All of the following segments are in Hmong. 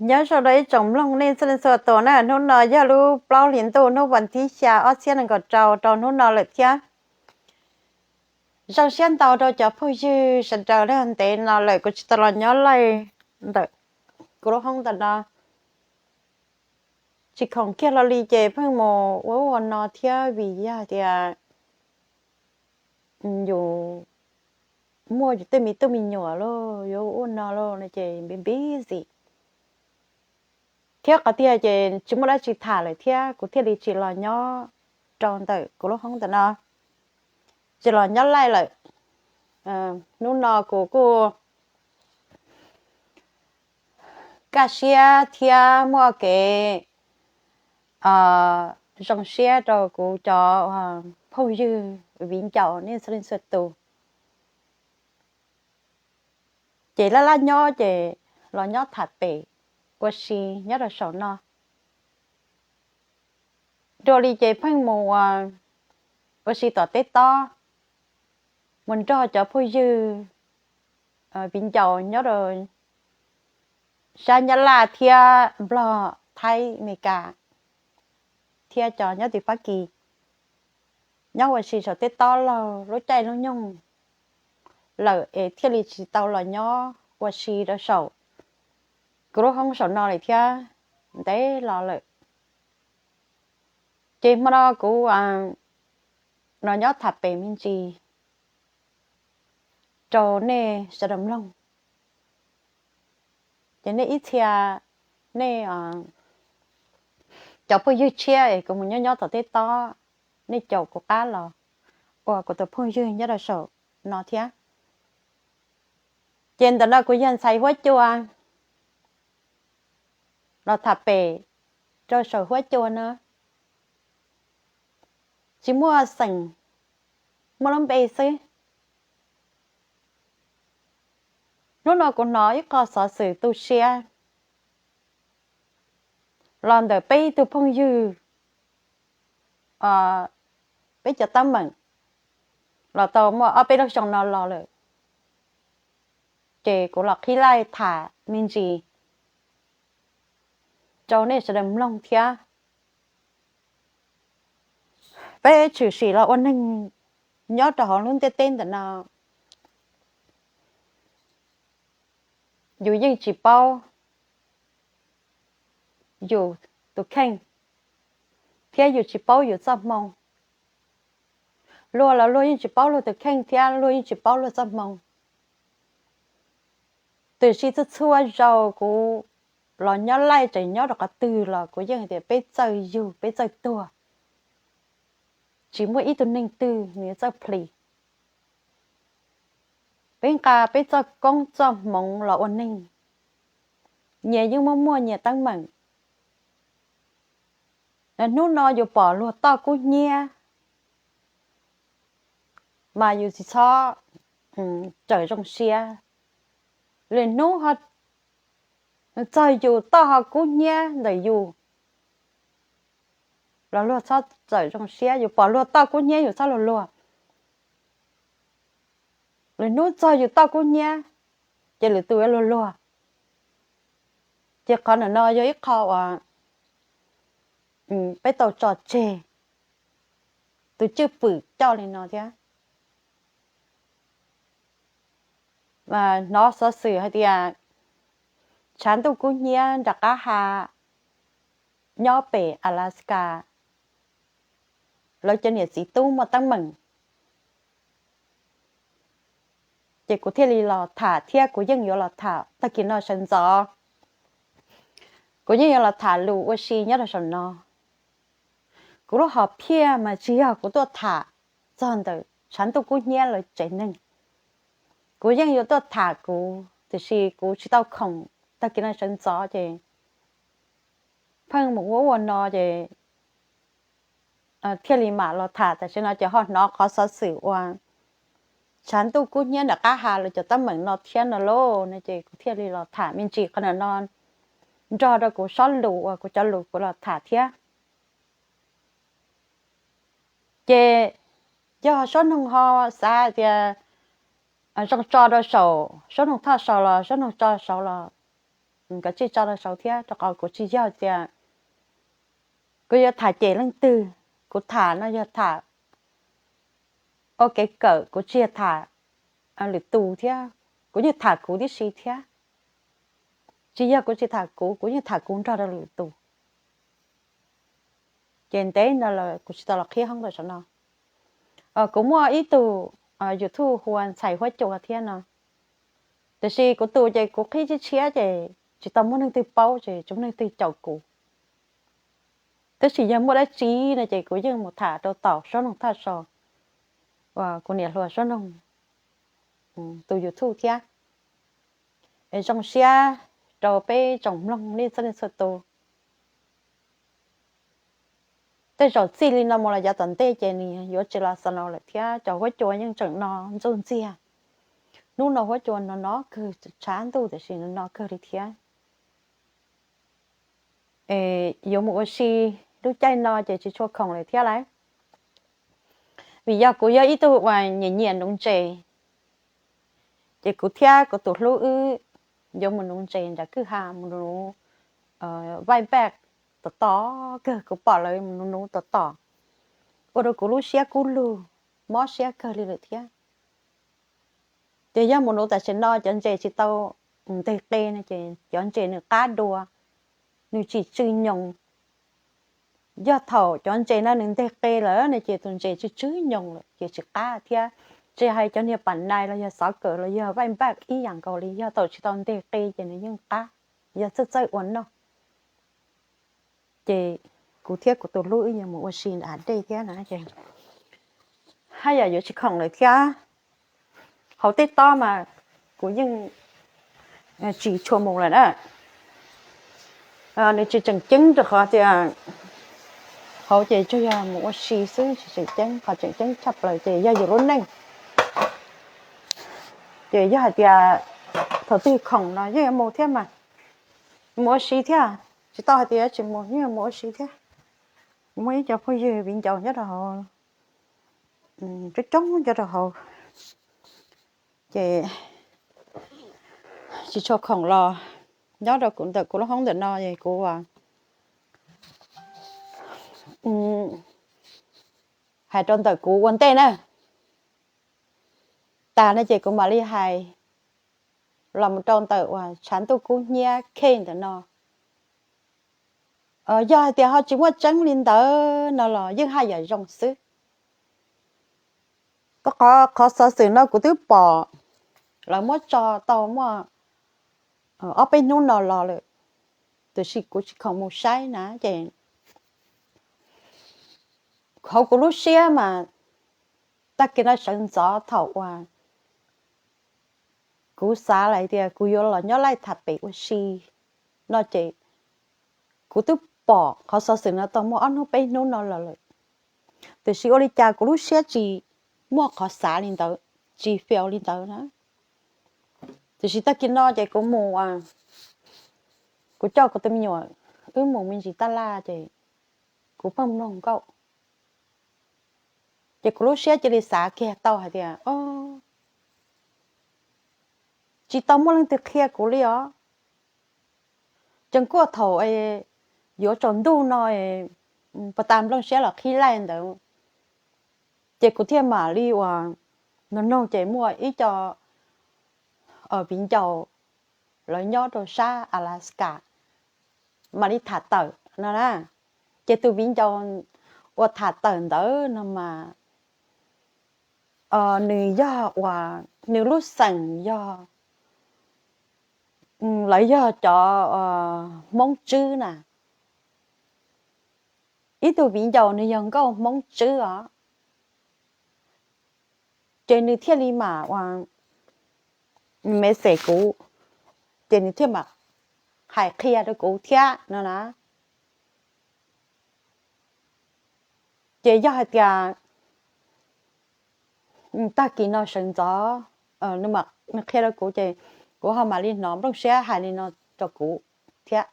Nyob zoo rau ib tsoom mloog nej txhua leej txhua tus na, hnub no yog lub plaub hlis ntuj hnub vas thib xya ob txhiab nees nkaum rau rau hnub no lawm thiab. Zoo siab ntau rau cov phooj ywg sawv daws na, ntev no lawm kuv tsis tau los nyob live ntawm kuv lub hoob ntawm no. Tsis khoom kiag hlo li ces pheej mus ua ua no thiab vim yog tias yus muaj tej me tub me nyuam lauj, yuav ua no lauj no ces npib npib xim thiab qhov tiag ces tsis muaj dab tsi tham lawm thiab kuv thiaj li tsis los nyob rau ntawm kuv lub hoob ntawm no, tsis los nyob live lawm. Hnub no kuv kuj kaj siab thiab muaj kev zoo siab rau kuv cov phooj ywg viv ncaus nej txhua leej txhua tus. Ces laj laj nyob ces los nyob tham pem ua si nyob rau saum no. Dua li ces pheej mus ua si tom teb tob, mus nrog cov phooj ywg viv ncaus nyob rau sab Nyab Laj thiab Nplog, Thaib, Amelikas thiab cov nyob tim Fab Kis nyob ua si saum teb tob laug lub caij lub nyoog lawm es thiaj li tsis tau los nyob ua si rau saum kuv lub hoob saum no lawm thiab ntev los lawm. Ces hmo no kuv los nyob tham pem me ntsis rau nej sawv daws mloog. Ces nej ib txhia nej cov phooj ywg tshiab es kuv mus nyob nyob tom teb tob, nej caum kuv qab los ua kuv tus phooj ywg nyob rau saum no thiab. Ces ntawm no kuv yog ntxhais huab cua los tham pem rau saum huab cua no, tsis muaj xeem, muaj lub npe xwb. Hnub no kuv hnov ib qho xov xwm tu siab los ntawm peb ib tug phooj ywg, peb cov teeb meem los tau muaj ob peb lub xyoo no los lawm. Ces kuv los qhib laij tham me ntsis rau nej sawv daws mloog thiab. Peb tshwm sim los ua neeg nyob rau hauv lub ntiaj teb ntawm no, yus yeej tsis paub yus tus kheej thiab yus tsis paub yus txoj hmoo. Luag los luag yeej tsis paub luag tus kheej thiab luag yeej tsis paub luag txoj hmoo. Tiam sis txhua txhua zaus kuv los nyob laij tseem nyob rau qhov twg los kuv yeej hais tias peb txawj yug peb txawj tuag, tsis muaj ib tug neeg twg nws yuav txawj plis. Peb nqa peb txoj koob txoj hmoov los ua neeg, nyias yeej muaj muaj nyias teeb meem. Hnub no yus pom luag toj kub hnyiab mas yus tsis txhob raws zoo siab. Lwm hnub txog yus toj ho kub hnyiab ntawm yus los luag txhob txawm zoo siab, yus pom luag toj kub hnyiab yus txhob luag luag. Lwm hnub txog yus toj kub hnyiab ces lwm tus yuav luag luag. Ces qhov ntawm no yog ib qho uas peb tau tso tseg, tus cwj pwm coj li no thiab. Hnov xov xwm hais tias tshav ntuj kub hnyiab nram qab ha nyob pem Alaska, lawv cov niam txiv tub muaj teeb meem. Ces kuv thiaj li los tham thiab kuv yeej yuav los tham tag kis no sawv ntxov. Kuv yeej yuav los tham lus ua si nyob rau saum no. Kuv lub hom phiaj mas tsis yog kuv tuaj tham txog ntawm tshav ntuj kub hnyiab lawv tsev neeg. Kuv yeej yuav tuaj tham kuv, tiam sis kuv tsis tau khoom tag kis no sawv ntxov ces pheej mus ua ua no ces thiaj li mam los tham. Tam sim no ces ho hnov qhov xov xwm uas tshav ntuj kub hnyiab nram qab ha lawv cov teeb meem no thiab no lauj, no ces kuv thiaj li los tham me ntsis qhov ntawm no nrog rau kuv sob lus uas kuv cov lus kuv los tham thiab. Ces yog suab noog ho xav tias zoo tso rau saum, suab noog thoj saud los suab noog tso saud los nkawd tsis tso rau saud thiab, rau qhov kuv tsis yog tias kuv yuav tham cem leej twg. Kuv tham no yog tham ua kev kawm, kuv tsis yog tham lwm tus thiab, kuv yeej tham kuv tib si thiab. Tsis yog kuv tsis tham kuv, kuv yeej tham kuv nrog rau lwm tus. Ces ntev no lawm kuv tsis tau los qhib hoob ntawm saum no. Kuv muaj ib tug YouTube hu ua Ntxhais Huab Cua thiab no, tiam sis kuv tus ces kuv qhib tshiab tshiab ces tsis tau muaj neeg twg paub ces tsis muaj neeg twg caum kuv. Tab sis yog muaj dab tsi no ces kuv yeej mus tham rau tom Suab Noog Thaj Saus, uas kuv niam hluas Suab Noog tus YouTube thiab. Es zoo siab rau peb tsoom mloog nej txhua leej txhua tus. Tej zaum txij li no mus los yav tom ntej ces nws yuav tsis los xaus no lawm thiab. Cov huab cua yeej tseem no ntxuj ntxiag. Hnub no huab cua no no kawg, tshav ntuj tiam sis no no kawg li thiab. Yuav mus ua si lub caij no ces tsis tshua khoom lawm thiab lauj. Vim yog kuv yog ib tug uas nyiam nyiam nuv ntses, ces kuv thiab kuv tus hlub wb yuav mus nuv ntses nram kwj ha, mus nuv vaij npaj tom tom kawg. Kuv pom lawv mus nuv nuv tom tom, ua rau kuv lub siab kub lug, mob siab kawg li lawm thiab. Ces yog mus nuv tam sim no cov ntses tsis tau nteg qe no ces cov ntses nws qab dua, nws tsis tsw nyoos. Yog thaum cov ntses no nws nteg qe lawm no ces tus ntses tsw tsw nyoos lawm ces tsis qab thiab. Tsis hais cov niag pam nais los yog xov kawm los yog vaij npaj ib yam nkaus li, yog thaum tsis tau nteg qe ces nws yeej qab, yog txawj txawj ua noj. Ces kuv thiab kuv tus hlub wb yuav mus ua si nram hav dej thiab na ces haj yam yuav tsis khoom lawm thiab. Hauv tej tob mas kuv yeej tsis tshua mus lawm na. Nws tsis tseem ceeb rau qhov tias hauv ces tsuas yog mus ua si xwb, tsis tseem ceeb. Qhov tseem ceeb tshaj plaws ces yog yus lub neej. Ces yog hais tias thaum twg khoom no yeej yuav mus thiab mas, mus ua si thiab. Tsis tau hais tias tsis mus, yeej yuav mus ua si thiab. Muaj ib co phooj ywg viv ncaus nyob rau hauv, coob coob nyob rau hauv, ces tsis tshua khoom los nyob rau kuv ntawm kuv lub hoob ntawm no es kuv hais rau ntawm kuv ua ntej na. Tas no ces kuv mam li hais los mus rau ntawm uas tshav ntuj kub hnyiab khej ntawm no. Yog hais tias ho tsis muaj tseeb li ntawd no los yeej haj yam zoo xwb. Rau qhov qhov xov xwm no kuv twb pom lawv muab tso tau muaj ob peb hnub no los lawm, tiam sis kuv tsis khoom mus saib na ces hauv kuv lub siab mas tag kis no sawv ntxov thaum uas kuv xav lawm tias kuv yuav los nyob laij tham pem ua si no ces kuv twb pom qhov xov xwm no tau muaj ob hnub peb hnub no los lawm, tiam sis ua li cas kuv lub siab tsis muaj qhov xav li ntawd, tsis feel li ntawd na. Tiam sis tag kis no ces kuv mus, kuv coj kuv tus me nyuam wb mus me ntsis tab laj ces kuv pheej mloog nkauj, ces kuv lub siab cia li xav kiag tau hais tias tsis tau muaj leej twg qhia kuv li os. Tseem kuaj thaum yuav tsaus ntuj no, puas tas nplooj siab los qhib laij ntawd, ces kuv thiaj mam li uas nug nug ces muaj ib co viv ncaus lawv nyob rau sab Alaska mam li tham tawm no na. Ces tus viv ncaus uas tham tawm ntawd no mas nws yog uas nws lub xeem yog, lawv yog cov Hmoob Tswb na. Ib tug viv ncaus nws yog nkauj Hmoob Tswb os, ces nws thiaj li mam uas message kuv, ces nws thiaj mam hais qhia rau kuv thiab no na. Ces yog hais tias tag kis no sawv ntxov nws qhia rau kuv ces kuv ho mam li hnov nplooj siab hais li no rau kuv thiab.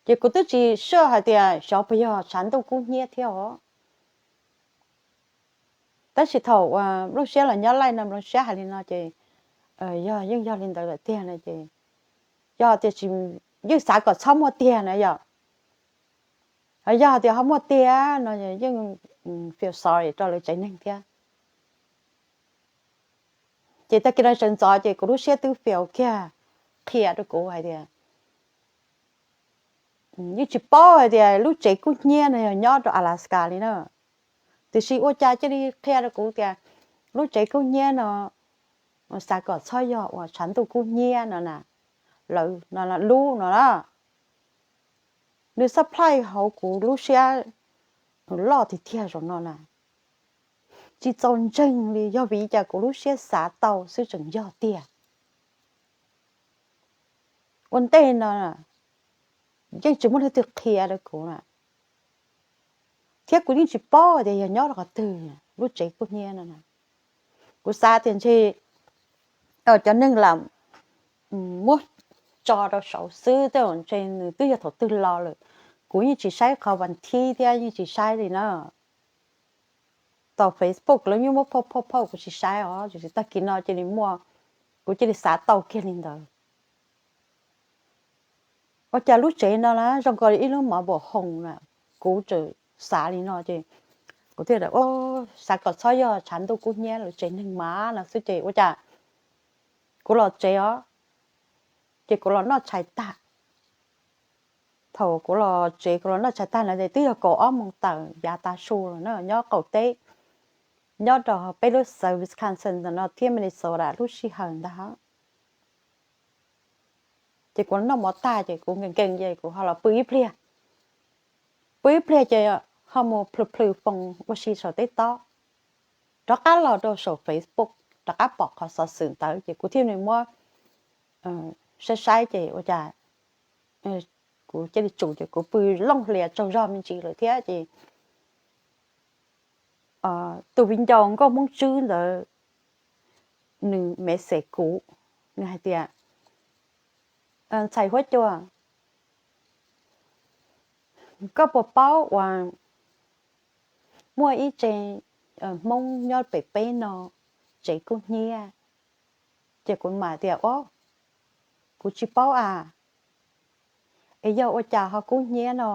Ces kuv twb tsis sure hais tias xyov puas yog tshav ntuj kub hnyiab thiab os. Tab sis thaum uas nplooj siab los nyob laij no nplooj siab hais li no ces yog yeej yog li ntawd lawm tiag no ces Yog tias tsis, yeej xav kom txhob muaj tiag na yom. Yog tias ho muaj tiag no yeej feel sorry rau lawv tsev neeg thiab. Ces tag kis no sawv ntxov ces kuv lub siab twb feel kiag, qhia rau kuv hais tias yeej tsis paub hais tias lub tsev kub hnyiab no yog nyob rau Alaska li na. Tiam sis ua cas cia li qhia rau kuv tias lub tsev kub hnyiab no xav kom txhob yog uas tshav ntuj kub hnyiab no na, lawv no lub no na, nws supply hauv kuv lub siab loj tiag tiag zaum no na. Tsis txaus ntseeg li, yog vim cas kuv lub siab xav tau xwb tseem yog tiag. Ua ntej no yeej tsis muaj leej twg qhia rau kuv na, thiab kuv yeej tsis paub tias yog nyob rau qhov twg lub tsev kub hnyiab no. Kuv xav tias ntshe cov neeg lam muab tso rau saud xwb, tej zaum ntshe nws twb yog thaum twg los lawm. Kuv yeej tsis saib qhov vas thib thiab yeej tsis saib li na. Tau Facebook lawv yeej muab phauj phauj phauj kuv tsis saib os, tiam sis tag kis no cia li muaj, kuv cia li xav tau kiag li ntawd. Ua cas lub tsev no na zoo nkaus li ib lub mobile home na, kuv tseem xav li no ces kuv thiaj xav kom txhob yog tshav ntuj kub hnyiab lub tsev neeg mas no xwb ces ua cas kuv los tsev os, ces kuv los noj tshais tag. Thaum kuv los tsev kuv los noj tshais tag no ces twb yog kaum ob moos tawm yav tav su lawm na, nyob qaum teb, nyob rau peb lub xeev Wisconsin ntawm no thiab Minnesota lub sij hawm ntag. Ces kuv noj mov tag ces kuv nkees nkees ces kuv ho los pw ib pliag. Pw ib pliag ces ho mus plhws plhws foos ua si saum teb tob, rov qab los rau saum Facebook rov qab pom qhov xov xwm ntawd ces kuv thiaj li muab saib saib ces ua cas kuv cia li tsum ces kuv pw looj hlias tsaug zog me ntsis lawm thiab ces tus viv ncaus nkauj Hmoob Tswb ntawd nws message kuv, nws hais tias, ntxhais huab cua, koj puas paub uas muaj ib tsev Hmoob nyob pem peb no tsev kub hnyiab? Ces kuv mam tias, o, kuv tsis paub a, es yog ua cas ho kub hnyiab no?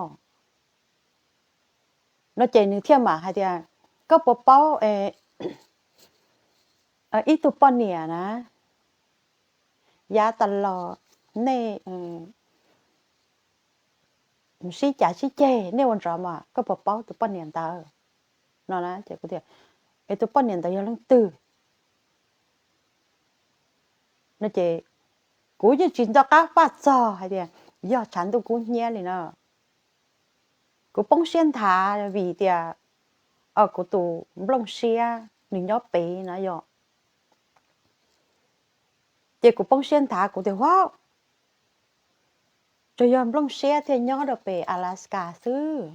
No ces nws thiaj mam hais tias, koj puas paub ib tug poj niam na, yav tas los nej sib cav sib ceg nej ua ntsuav mas koj puas paub tus poj niam ntawd no? Es kuv tias, es tus poj niam ntawd yog leej twg? No ces kuv yeej tsis nco qab faj txog hais tias yog tshav ntuj kub hnyiab li no. Kuv poob siab nthav vim tias kuv tus nplooj siab nws nyob pem na yom. Ces kuv poob siab nthav kuv tias, hov, tsuas yog nplooj siab thiaj nyob rau pem Alaska xwb,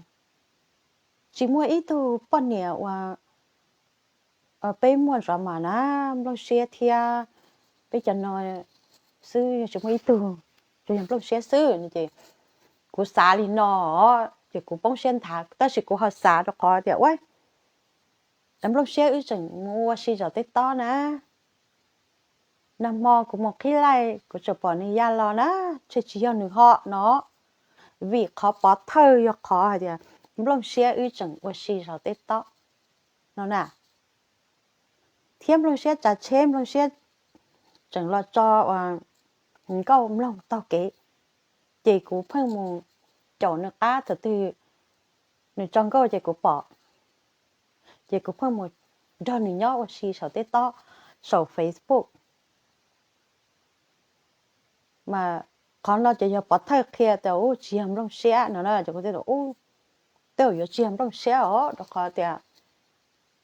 tsis muaj ib tug poj niam uas peb muaj ntsuav mas na, nplooj siab thiab peb cov no xwb tsis muaj ib tug, tsuas yog nplooj siab xwb no ces kuv xav li no, ces kuv poob siab nthav tab sis kuv ho xav rau qhov tias, ua, nplooj siab wb tseem mus ua si zaum teb tob na, nag hmo kuv mus qhib laij kuv tseem pom nws ya los na, ntshe tsis yog nws ho no, vim qhov pov thawj yog qhov hais tias nplooj siab wb tseem ua si zaum teb tob no na, thiab nplooj siab tsav tsheb nplooj siab tseem los tso nkauj mloog taug kev, ces kuv pheej mus caum nws qab thaum twg nws tso nkauj ces kuv pom, ces kuv pheej mus nrog nws nyob ua si saum teb tob, saum Facebook. Mas qhov no ces yog pov thawj qhia tias ub tsis yog nplooj siab no na, ces kuv thiaj tias ub, tej zaum yuav tsis yog nplooj siab os, rau qhov tias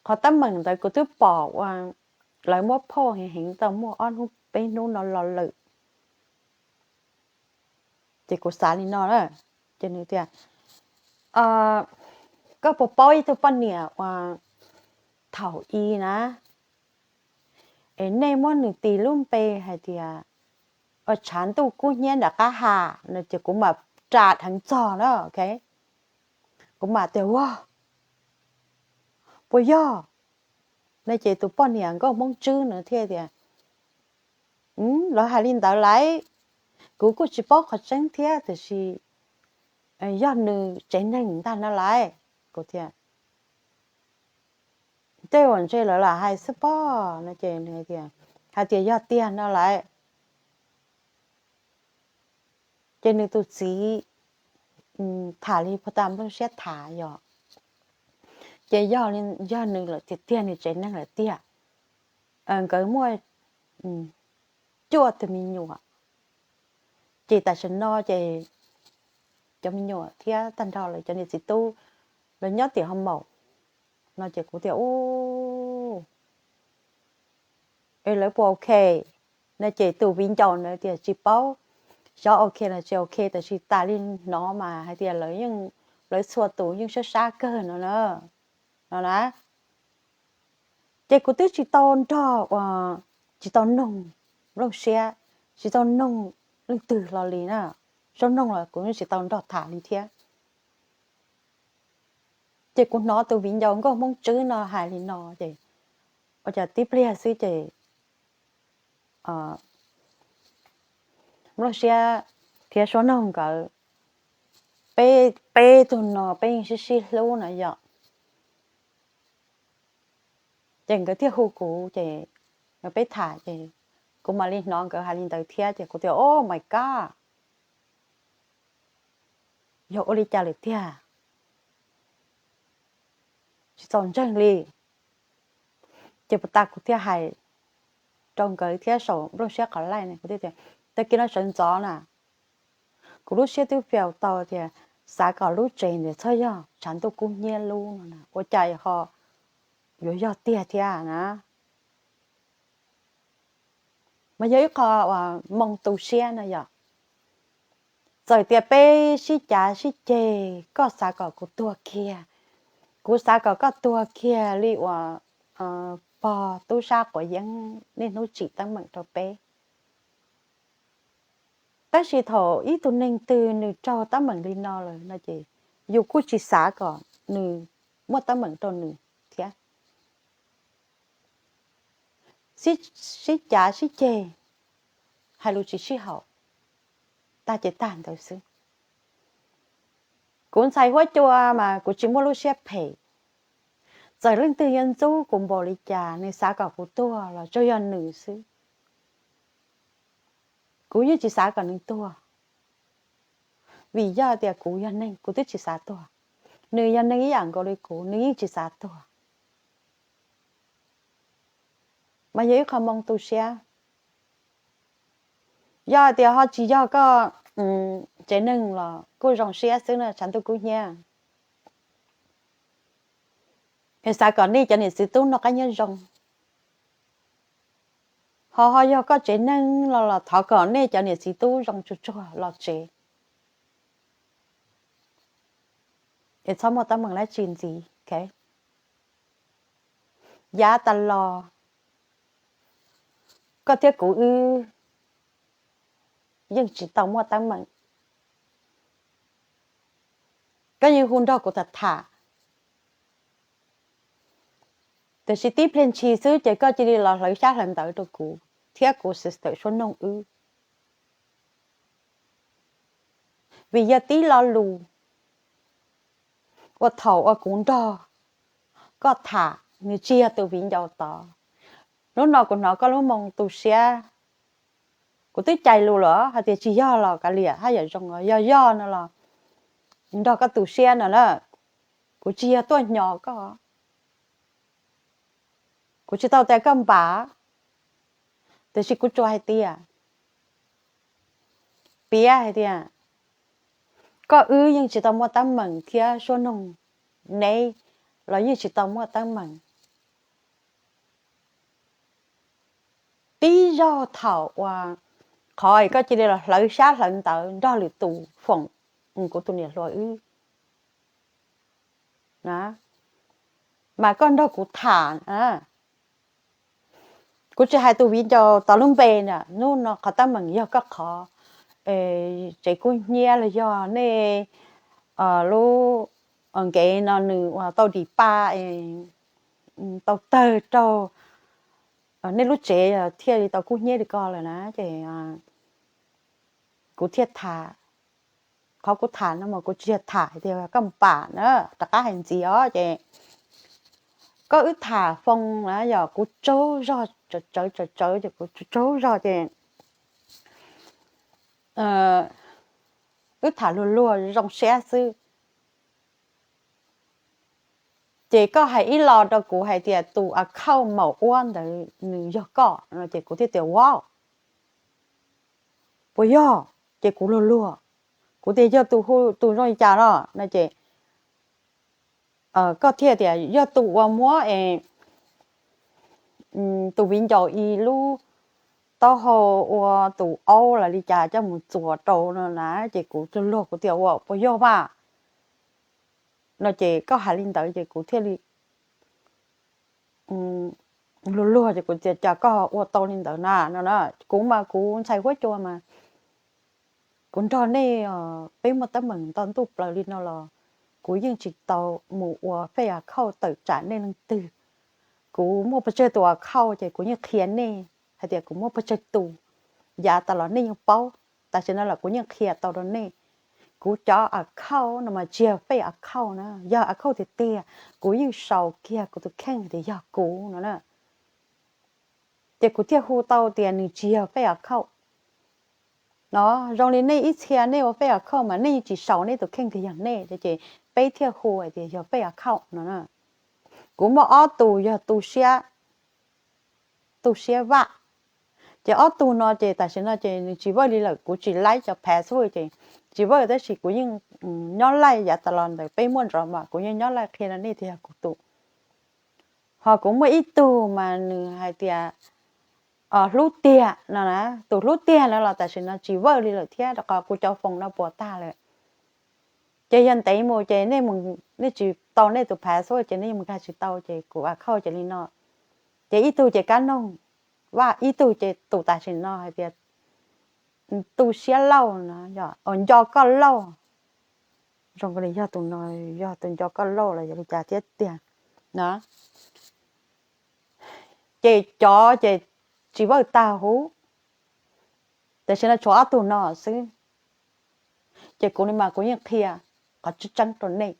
qhov teeb meem ntawd kuv twb pom ua lawv muab phauj heev heev tau muaj ob hnub peb hnub no los lawm. Ces kuv xav li no na, ces nws tias, koj puas paub ib tug poj niam uas thaum i na, es nej muab nws tis lub npe hais tias tshav ntuj kub hnyiab nram qab ha no, ces kuv mam ras dheev txog na, ok. Kuv mam tias ua, puas yog? No ces tus poj niam nkauj Hmoob Tswb nws thiaj tias, lawv hais li ntawd lauj, Kuv kuj tsis paub qhov tseeb thiab tiam sis yog nws tsev neeg ntag no lauj. Kuv tias, tej uas ntshe lawv lam hais xwb pob no ces nws tias, hais tias yog tiag no lauj. Ces nws tus txiv tham li puag ta nplooj siab tham yog, ces yog nws lawm tiag tiag, nws tsev neeg lawm tiag. Nkawd muaj cuaj tus me nyuam, ces tam sim no ces cov me nyuam thiab tag nrho lawv cov niam txiv tub lawv nyob tim ho maum no ces kuv tias, u, es lawv puas ok no ces tus viv ncaus ntawd tias tsis paub xyov ok los tsis ok, tab sis tas li hnov mas hais tias lawv yeej, lawv txhua tus yeej sab sab kawg no na, no na. Ces kuv twb tsis tau nrog ua, tsis tau noog nplooj siab, tsis tau noog leej twg hlo li na, sab noog los kuv yeej tsis tau nrog tham li thiab. Ces kuv hnov tus viv ncaus nkauj Hmoob Tswb no hais li no ces ua cas tib pliag xwb ces nplooj siab thiab suab noog nkawd, peb, peb tug no peb yeej sib sib hlub no yom. Ces nkawd thiaj hu kuv ces nkawd peb tham ces kuv mam li hnov nkawd hais li ntawd thiab ces kuv tias, oh my God, yog ua li cas lawm tiag, tsis txaus ntseeg li. Ces puag ta kuv thiaj hais rau nkawd thiab saum nplooj siab qhov laij ne, kuv thiaj tias, tag kis no sawv ntxov na, kuv lub siab twb fiaus tau tias xav kom lub tsev ntawd txhob yog tshav ntuj kub hnyiab lub no na, ua cas ho yuav yog tiag thiab na. Mas yog ib qho uas moo tu siab no yom. Txawm tias peb sib cav sib ceg, koj xav kom kuv tuag kiag, kuv xav kom koj tuag kiag li uas pog tub sab quav yeeb niaj hnub tsim teeb meem rau peb. Tab sis thaum ib tug neeg twg nws raug teeb meem li no lawm no ces yus kuj tsis xav kom nws muaj teeb meem rau nws thiab. Sib cav sib ceg, hais lus tsis sib haum, tag ces tag ntawd xwb. Kuv ntxhais huab cua mas kuv tsis muaj lub siab phem. Txawm leej twg yuav ntxub kuv npaum li cas, nws xav kom kuv tuag los tsuas yog nws xwb. Kuv yeej tsis xav kom nws tuag, vim yog tias kuv yog neeg kuv twb tsis xav tuag. Nws yog neeg ib yam nkaus li kuv, nws yeej tsis xav tuag. Mas yog ib qho moo tu siab. Yog tias ho tsis yog koj tsev neeg los kuj zoo siab xwb na, tshav ntuj kub hnyiab. Es xav kom nej cov niam txiv tub noj qab nyob zoo. Ho ho yog koj tsev neeg los los thov kom nej cov niam txiv tub zoo tsuag tsuag los tsev, es txhob muaj teeb meem dab tsi ntxiv. Yav tas los koj thiab kuv wb yeej tsis tau muaj teeb meem. Koj yeej hu nrog kuv tham tham, tiam sis tib pliag ntshis xwb ces koj cia li los hlawv xyab hlawv ntawv rau kuv thiab kuv sister Suab Noog wb. Vim yog tib lo lus uas thaum uas kuv nrog koj tham, nws tsis yog tus viv ncaus tod. Hnub no kuv hnov koj lub moo tu siab, kuv twb cais lus lawm hais tias tsis yog los kav liam, haj yam zoo los yog, yog no los nrog koj tu siab no na. Kuv tsis yog tuaj hnyos koj, kuv tsis tau tias koj npam, tiam sis kuv tsuas hais tias, piav hais tias koj wb yeej tsis tau muaj teeb meem thiab Suab Noog neb los yeej tsis tau muaj teeb meem. Tib zaug thaum uas qhov koj cia li los hlawv xyab hlawv ntawv nrog lwm tus foom kuv tus niam hluas wb, mas koj nrog kuv tham, kuv tsis hais tus viv ncaus tod lub npe na, hnub no qhov teeb meem yog koj qhov, tsev kub hnyiab los yog nej lub nkev no nws uas tau dim pa, tau tawg rau nej lub tsev thiaj li tau kub hnyiab li ko lawm na ces kuv thiaj tham, qhov kuv tham no mas kuv tsis yog tham hais tias koj mus pam na, rov qab hais ntxiv os ces koj wb tham phone na yog kuv tsaug zog tsawv tsawv tsawv ces kuv tsaug zog ces wb tham luag luag zoo siab xwb. Ces koj hais ib lo rau kuv hais tias tus account maum ua ntawd nws yog koj no ces kuv thiaj tias wow, puas yog? Ces kuv luag luag, kuv tias yog tus hu tus zoo li cas no no ces koj thiaj tias yog tus uas muab es tus viv ncaus ib lub taub hau ua tus aub los li cas coj mus txuas rau no na ces kuv luag luag kuv tias ua puas yog mas no ces koj hais li ntawd ces kuv thiaj li luag luag ces kuv tias cas koj ua tau li ntawd na no na. Kuv mas kuv ntxhais huab cua mas kuv nrog nej, peb muaj teeb meem nto ntuj plaws li no los kuv yeej tsis tau mus ua fake account tawm tsam nej leej twg. Kuv muaj pes tsawg tus account ces kuv yeej qhia nej hais tias kuv muaj pes tsawg tus, yav tas los nej yeej paub. Tam sim no los kuv yeej qhia tau rau nej, kuv cov account no mas tsis yog fake account na, yog account tiag tiag, kuv yeej sau kiag kuv tus kheej tias yog kuv no na. Ces kuv thiaj hu tau tias nws tsis yog fake account no. Zoo li nej ib txhia nej ua fake account mas nej yeej tsis sau nej tus kheej tias yog nej ces peb thiaj hu hais tias yog fake account no. Kuv muaj ob tug yog tu siab, tu siab vaj, ces ob tug no ces tam sim no ces nws tsis work li lawm, kuv tsis laib cov password ces tsis work tab sis kuv yeej nyob laij yav tas los ntawm peb muaj nrov mas kuv yeej nyob laij qhia rau nej tias yog kuv tus. Ho kuv muaj ib tug mas nws hais tias hlub tiag no na, tus hlub tiag no los tam sim no tsis work li lawm thiab rau qhov kuv cov phone no puas tag lawm. Ces yog ntev mus ces nej tsis tau nej tus password ces nej mus nkag tsis tau ces kuv account ces li no. Ces ib tug ces kab noog vaj, ib tug ces tus tam sim no hais tias tu siab lauj no, nco koj lauj. Zoo li yog tus no, yog tus nco koj lauj los yog li cas thiab tiag na. Ces cov ces tsis work tag huv, tam sim no tshuav ob tug no xwb. Ces kuv li mas kuv yeej qhia qhov tseeb tseeb rau nej,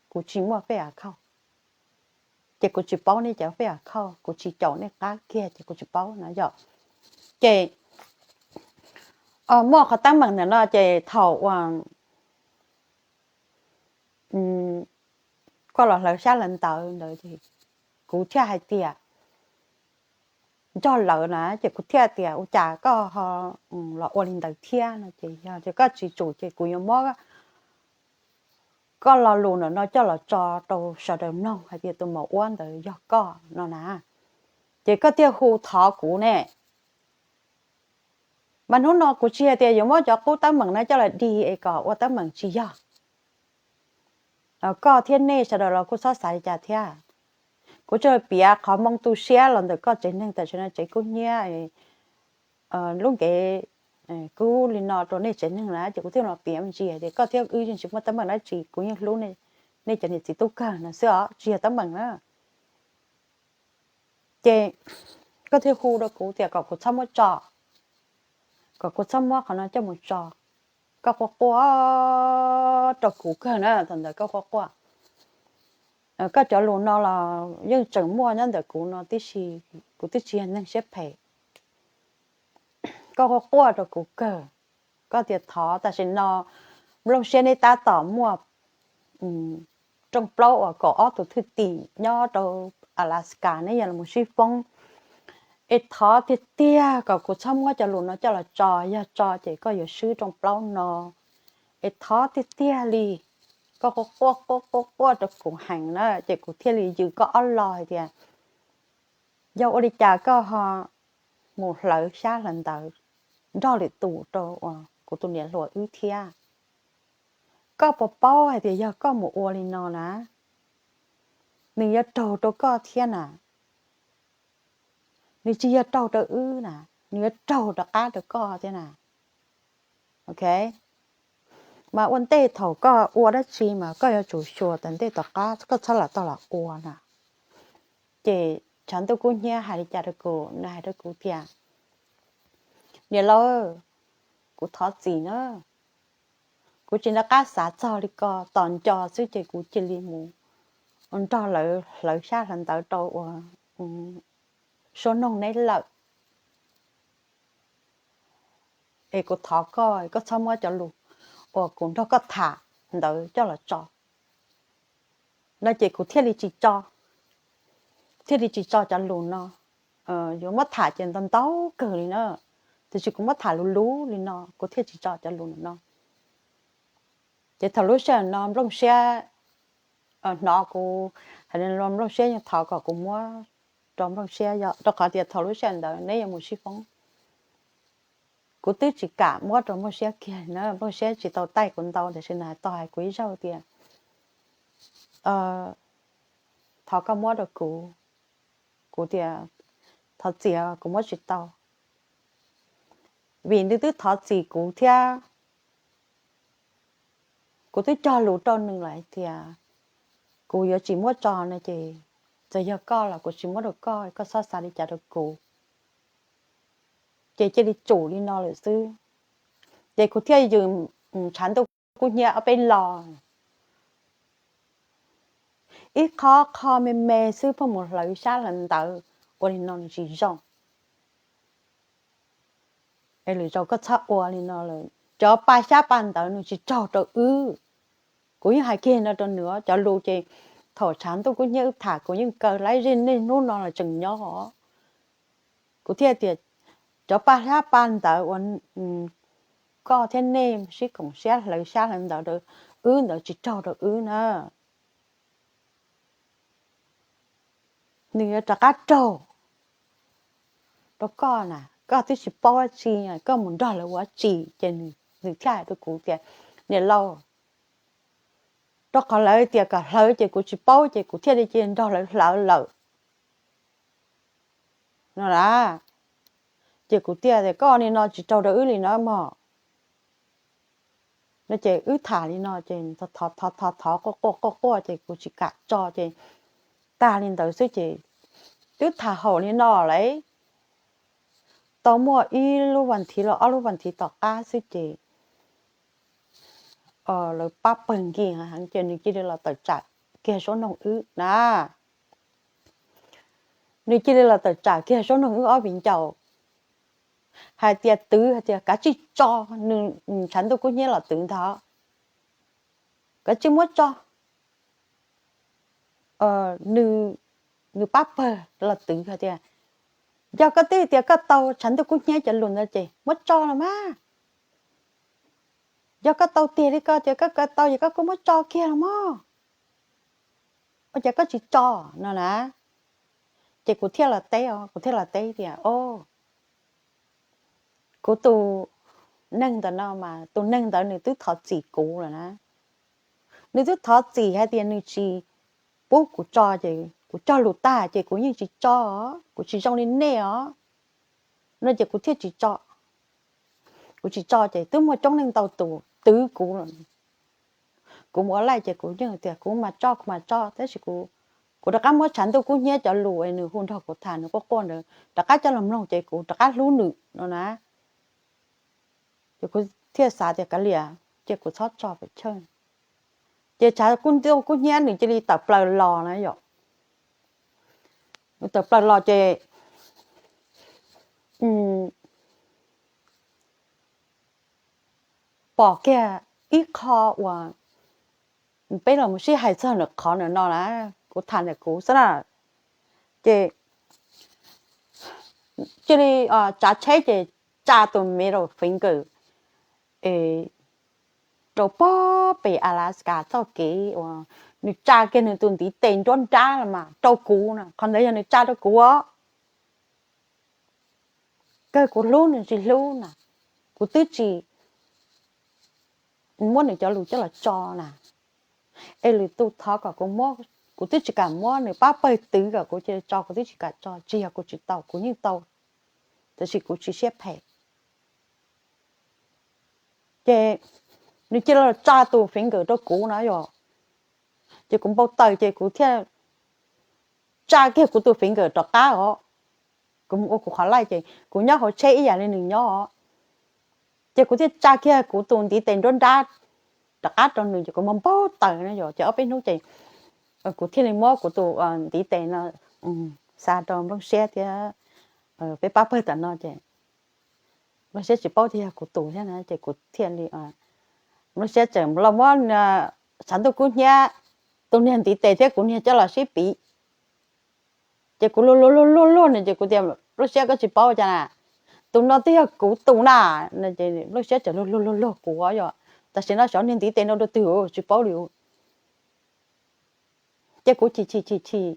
kuv tsis muaj fake account. Ces kuv tsis paub nej cov fake account, kuv tsis caum nej qab kiag ces kuv tsis paub no yom. Ces muaj qhov teeb meem ntawm no ces thaum uas koj los hlawv xyab hlawv ntawv ntawd ces kuv thiaj hais tias nco lawv na, ces kuv thiaj tias ua cas koj ho los ua li ntawd thiab no ces yog tias koj tsis tsum ces kuv yuav muab koj lo lus ntawm no coj los tso rau sawv daws mloog hais tias tus maum ua ntawd yog koj no na. Ces koj thiaj hu thov kuv ne. Mas hnub no kuv tsis hais tias yuav muab cov qub teeb meem no coj los dig es kom ua teeb meem, tsis yog. Koj thiab nej sawv daws los kuj txhob xav li cas thiab. Kuv tsuas piav qhov moo tu siab los ntawm koj tsev neeg tam sim no tsev kub hnyiab lub nkev kub li no rau nej tsev neeg na, ces kuv thiaj los piav me ntsis tias koj thiab wb yeej tsis muaj teeb meem dab tsi, kuv yeej hlub nej cov niam txiv tub kawg no xwb os, tsis yog teeb meem na. Ces koj thiaj hu rau kuv tias kom kuv txhob muab tso, kom kuv txhob muab qhov no coj mus tso. Koj quaj quaj rau kuv kawg na, thaum ntawd koj quaj quaj. Koj cov lus no los yeej tseem muaj nyob ntawm kuv no tib si, kuv twb tsis yog neeg siab phem. Koj quaj quaj rau kuv kawg, koj tias thov tam sim no nplooj siab neb tab tom muaj rooj plaub uas kaum ob tus thwj tim nyob rau Alaska neb yog los sib foob es thov tiag tiag kom kuv txhob muab cov lus no coj los tso, yog tso ces koj yuav swb rooj plaub no. Es thov tiag tiag li. Koj quaj quaj quaj quaj quaj rau kuv heev na, ces kuv thiaj li yws koj ob lo hais tias yog ua li cas koj ho mus hlawv xyab hlawv ntawv nrog lwm tus rau uas kuv tus niam hluas wb thiab. Koj puas paub hais tias yog koj mus ua li no na, nws yuav raug rau koj thiab na. Nws tsis yog raug rau wb na, nws yuav raug rov qab rau koj thiab na. Ok, mas ua ntej thaum koj ua dab tsi mas koj yuav tsum xyuas tom ntej tom qab, koj txhob lam tau lam ua na. Ces tshav ntuj kub hnyiab hais li cas rau kuv, nws hais rau kuv tias, niam laus, kuv thov txim na. Kuv tsis nco qab xav txog li ko, tos nco xwb ces kuv cia li mus nrog lawv hlawv xyab hlawv ntawv rau uas suab noog neb lawm. Es kuv thov koj, koj txhob muab cov lus uas kuv nrog koj tham ntawd coj los tso no ces kuv thiaj li tsis tso, thiaj li tsis tso cov lus no. Yuav muab tham ces ntau ntau kawg li na, tiam sis kuv muab tham luv luv li no kuv thiaj tsis tso cov lus no. Ces thaum lub sij hawm no Nplooj Siab hnov kuv hais li no, Nplooj Siab yeej thov kom kuv muab rau Nplooj Siab, yog rau qhov tias thaum lub sij hawm ntawd neb yuav mus sib foob. Kuv twb tsis kam muab rau Nplooj Siab kiag na, Nplooj Siab tsis tau taij kuv ntau tiam sis nws tau hais kuv ib zaug tias thov koj muab rau kuv. Kuv tias thov txim, kuv muab tsis tau. Vim nws twb thov txim kuv thiab, kuv twb cog lus rau nws lawm hais tias kuv yuav tsis muab tso no ces txawm yog koj los kuv tsis muab rau koj, koj txhob xav li cas rau kuv. Ces cia li tsum li no lawm xwb. Ces kuv thiaj yws tshav ntuj kub hnyiab ob peb los, ib qho qho me me xwb pheej mus hlawv xyab hlawv ntawv ua li no nws tsis zoo. Es lwm zaus koj txhob ua li no lawm, cov pa xyab pa ntawv nws tsis raug rau wb. Kuv yeej hais kiag no rau nws, cov lus ces thaum tshav ntuj kub hnyiab wb tham kuv yeej kaw laib zej niaj hnub no los tseem nyob os. Kuv thiaj tias cov pa xyab pa ntawv uas koj thiab nej sib koom siab hlawv xyab hlawv ntawv rau wb ntawd tsis raug rau wb na. Nws yuav rov qab raug rau koj na, koj twb tsis paub dab tsi, koj mus nrog lawv ua dab tsi? Ces nws thiaj hais rau kuv tias, niam laus, rau qhov lawv tias kom hlawv ces kuv tsis paub ces kuv thiaj li cia nrog lawv hlawv lawm no na. Ces kuv thiaj tias koj ua li no tsis raug rau wb li no mog. No ces wb tham li no ces thov thov quaj quaj quaj quaj ces kuv tsis kam tso ces tag li ntawd xwb ces twb tham haum li no lawm. Tau muaj ib lub vas thiv los ob lub vas thiv tom qab xwb ces lawv pab pawg nkig heev ces nws cia li los tawm tsam kiag suab noog wb na. Nws cia li los tawm tsam kiag suab noog wb ob viv ncaus hais tias twv, hais tias kav tsij tso, nws tshav ntuj kub hnyiab los twv ntag, kav tsij muab tso. Nws pab pawg los twv hais tias yog koj twb tias koj tau tshav ntuj kub hnyiab cov lus ntawd ces muab tso los mas. Yog koj tau tiag li ko ces koj tau ces koj kuj muab tso kiag los mog. Ua cas koj tsis tso no na? Ces kuv thiaj los teb, kuv thiaj los teb tias o, kuv tus neeg ntawm no mas tus neeg ntawd nws twb thov txim kuv lawm na. Nws twb thov txim hais tias nws tsis pub kuv tso ces kuv cog lus tag ces kuv yeej tsis tso, kuv tsis zoo li nej os no ces kuv thiaj tsis tso. Kuv tsis tso ces twb muaj coob leej ntau tus twv kuv. Kuv mus ua laij ces kuv yeej tias kuv mas tso kuv mas tso tab sis kuv rov qab muab tshav ntuj kub hnyiab cov lus es nws hu nrog kuv tham nws quaj quaj ntawd rov qab coj los mloog ces kuv rov qab hlub nws no na. Ces kuv thiaj xav tias kav liam, ces kuv txhob tso pem chawj. Ces tshav ntuj kub hnyiab nws cia li tawm plaws los na yom. Nws tawm plaws los ces pom kiag ib qho uas peb los mus sib hais txog nws qhov nws no na, kuv tham ntawm kuv xwb na. Ces cia li tsav tsheb ces tsa tus middle finger rau pob pem Alaska txoj kev uas nws tsa kiag nws tus ntiv tes nruab nrab los mas rau kuv na, qhov ntawd yog nws tsa rau kuv os. Kawg kuv hlub nws tsis hlub na, kuv twb tsis muab nws cov lus coj los tso na. Es lwm tus thov kom kuv muab, kuv twb tsis kam muab, nws pab pawg twv kom kuv cia li tso kuv twb tsis kam tso, tsis yog kuv tsis tau, kuv yeej tau, tab sis kuv tsis siab phem. Ces nws cia li tsa tus finger rau kuv na yom. Ces kuv npau taws ces kuv thiaj tsa kiag kuv tus finger rov qab os. Kuv mus ua kuv qhov laij ces kuv nyob hauv tsheb ib yam li nws nyob os. Ces kuv thiaj tsa kiag kuv tus ntiv tes nruab nrab rov qab rau nws ces kuv mas npau taws no yom, ces ob peb hnub ces kuv thiaj li muab kuv tus ntiv tes no xa rau nplooj siab thiab peb pab pawg tom no ces nplooj siab tsis paub tias yog kuv tus thiab na ces kuv thiaj li, nplooj siab tseem los muab xav ntuj kub hnyiab tus niag ntiv tes thiab kuv niag coj los sib piv. Ces kuv luag luag luag luag luag nws ces kuv tias nplooj siab koj tsis paub cas na, tus no twb yog kuv tus na. Nplooj siab tseem luag luag luag luag kuv yom, tam sim no xyov niag ntiv tes no dua twg tsis paub li. Ces kuv chim chim chim chim,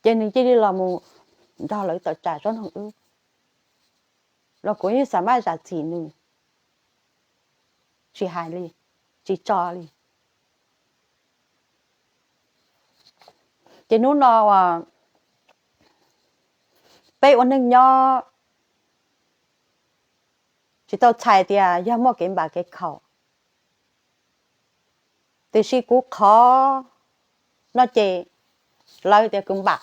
ces nws cia li los mus nrog lawv tawm tsam tsob noog wb los kuv yeej xav maj zam txim nws tsis hais li, tsis tso li. Ces hnub no peb ua neej nyob tsis tau txhais tias yog muaj kev npam kev khaum, tiam sis kuv qhov no ces lawv tias kuv npam.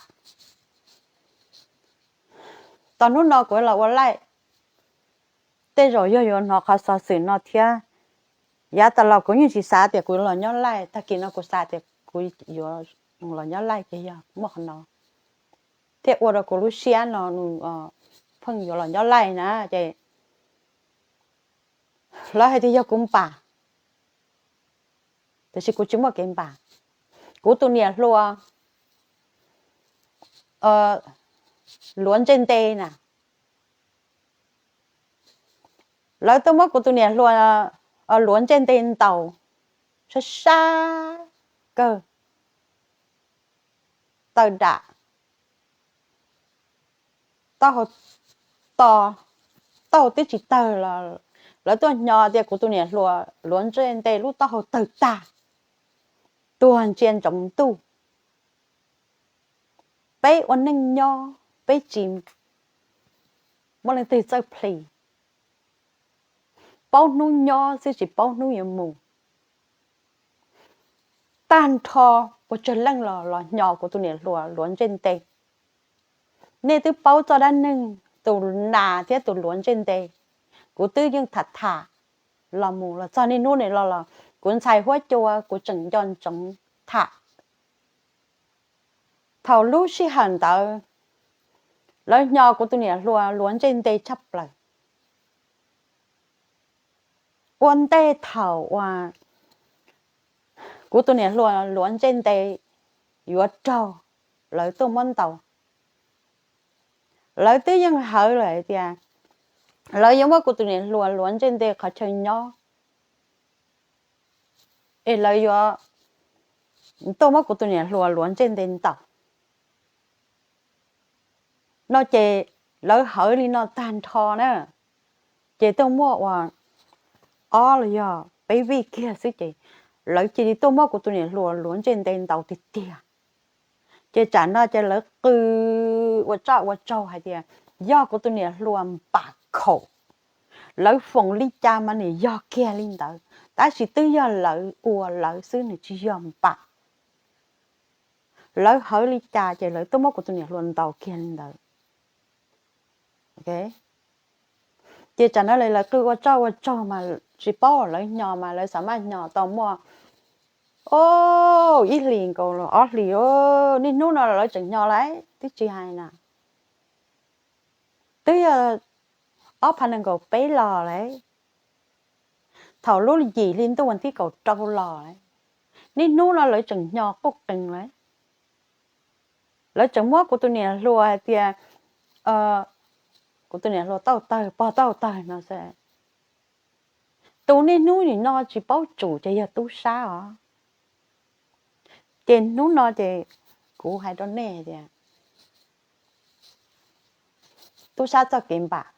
Tau hnub no kuv los ua laij, tej zaum yog yuav hnov qhov xov xwm no thiab. Yav tas los kuv yeej tsis xav tias kuv los nyob laij, tag kis no kuv xav tias kuv yuav los nyob laij ces yog muaj qhov no thiaj ua rau kuv lub siab no nws pheej yuav los nyob laij na ces lawv hais tias yog kuv npam, tiam sis kuv tsis muaj kev npam. Kuv tus niam hluas luav ntsej nte na, lawv tuaj muab kuv tus niam hluas luav ntsej nte ntaus sab sab kawg, tawg dam, taub hau to, taub hau twb tsis tawg los lawv tuaj hnyo tias kuv tus niam hluas luav ntsej nte lub taub hau tawg tag, tuag ntsia ntsoov ntuj. Peb ua neej nyob peb tsis muaj leej twg txawj plhis, paub hnub nyob xwb tsis paub hnub yuav mus. Tag nrho ua tsawg leej los los hnyo kuv tus niam hluas luav ntsej nte. Nej twb paub txoj dab neeg tus nas thiab tus luav ntsej nte, kuv twb yeej tham tham los mus los txog niaj hnub no los los kuv ntxhais huab cua kuv tseem nco ntsoov tham. Thaum lub sij hawm ntawd lawv hnyo kuv tus niam hluas luav ntsej nte tshaj plaws. Ua ntej thaum uas kuv tus niam hluas luav ntsej nte yuav raug lawv tuaj muab ntaus, lawv twb yeej hawv lawm hais tias lawv yuav muab kuv tus niam hluas luav ntsej nte qhov chaw nyob, es lawv yuav tuaj muab kuv tus niam hluas luav ntsej nte ntaus no ces lawv hawv li no tag nrho na, ces tuaj muaj uas ob los yog peb vij kiag xwb ces lawv cia li tuaj muab kuv tus niam hluas luav ntsej nte ntaus tiag tiag. Ces tsam no ces lawv qw ua tsoj ua tsaug hais tias yog kuv tus niam hluas npam khaum, lawv foom li cas mas nws yog kiag li ntawd, tab sis twb yog lawv ua lawv xwb, nws tsis yog npam. Lawv hawv li cas ces lawv tuaj muab kuv tus niam hluas ntaus kiag li ntawd. Ces tsam no lawv qw ua tsoj ua tsaug mas tsis paub lawv hnyo mas lawv xav maj hnyo tau muaj ib hlis nkaus los ob hlis, niaj hnub no lawv tseem hnyo lawm twb tsis hais na. Twb yog ob phav nees nkaum peb los lawm, thaum lub yim hli ntuj vas thib kaum rau los lawm, niaj hnub no lawv tseem hnyo quj qees lawm. Lawv tseem muab kuv tus niam hluas hais tias kuv tus niam hluas tauj tawg pog tauj tawg no xwb. Tus niaj hnub nim no tsis paub tsum ces yog tub sab os. Ces hnub no ces kuv hais rau nej tias tub sab txoj kev npam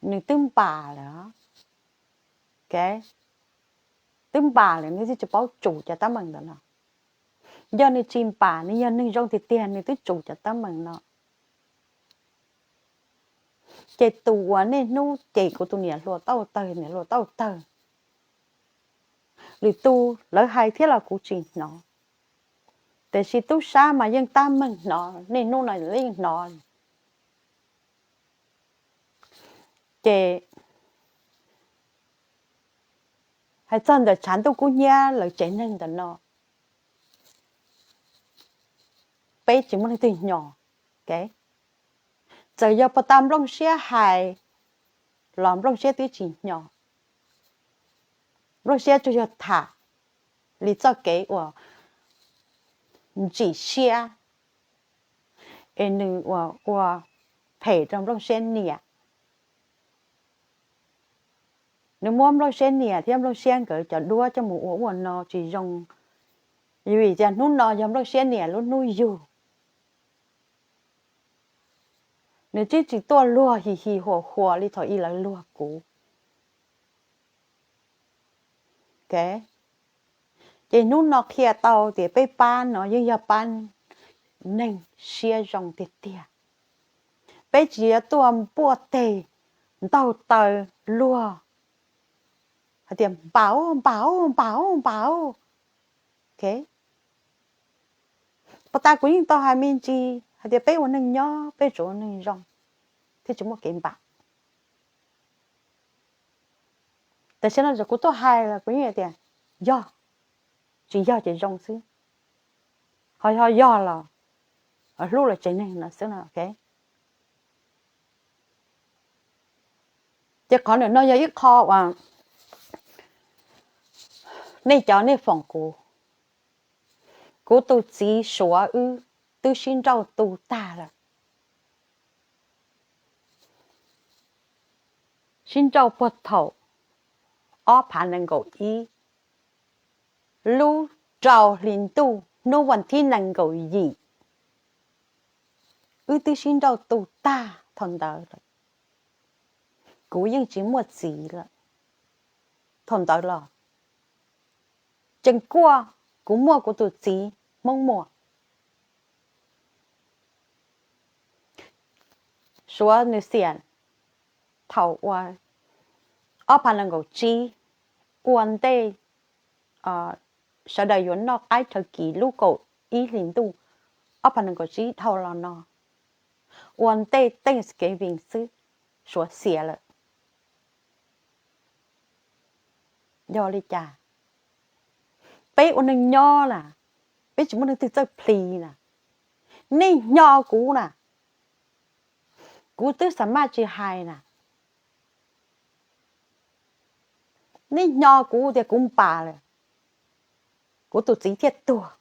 nws twb npam lawm, twb npam lawm nws thiaj tsis paub tsum cov teeb meem ntawd no. Yog nws tsis npam, nws yog neeg zoo tiag tiag nws twb tsum cov teeb meem no. Ces tus uas niaj hnub cem kuv tus niam hluas tauj tawg, niam hluas tauj tawg, lwm tus lawv hais thiab los kuv tsis hnov, tiam sis tub sab mas yeej tab meeg hnov, niaj hnub no yeej hnov. Ces Hais txog ntawm tshav ntuj kub hnyiab lawv tsev neeg ntawm no, peb tsis muaj leej twg hnyo. Txawm yog puag ta Nplooj Siab hais los Nplooj Siab twb tsis hnyo. Nplooj Siab tsuas yog tham li txoj kev uas ntsim siab, es nws uas ua phem rau Nplooj Siab niam. Nws muab Nplooj Siab niam thiab Nplooj Siab nkawd cov duab coj mus ua ua no tsis zoo, vim tias hnub no yog Nplooj Siab niam lub hnub yug. Nws twb tsis tuaj luag him him huam huam li thaum ub lawv luag kuv. Ces hnub no qhia tau tias peb pab no yeej yog pab neeg siab zoo tiag tiag. Peb tsis yuav tuaj npuaj teg ntaug taw luag hais tias npam npam npam npam. Puag ta kuv yeej tau hais me ntsis hais tias peb ua neeg nyob peb tsuas ua neeg zoo thiaj tsis muaj kev npam. Tam sim no kuv tuaj hais los kuv yeej tias yog, tsis yog ces zoo xwb, ho yog yog los hlub lawv tsev neeg no xwb no. Ces qhov ntawm no yog ib qho uas nej cov nej foom kuv, kuv tus txiv Suav wb twb sib nrauj tu tag lawm. Sib nrauj puag thaum ob phav nees nkaum ib lub rau hli ntuj hnub vas thib nees nkaum yim, wb twb sib nrauj tu tag thaum ntawd lawm. Kuv yeej tsis muaj txiv lawm thaum ntawd los, tseem kuaj kuv muaj kuv tus txiv Hmoob Muas. Suav nws xiam thaum ua ob phav nees nkaum tsib, ua ntej sawv daws yuav noj qaib rhawv kis lub kaum ib hlis ntuj ob phav nees nkaum tsib dhau los no, ua ntej Thanksgiving xwb, Suav xiam lawm. Yog li cas? Peb ua neeg nyob na, peb tsis muaj leej twg txawj plhis na. Nej hnyo kuv na, kuv twb xa maj tsis hais na. Nej hnyo kuv tias kuv npam lawm, kuv tus txiv thiaj tuag.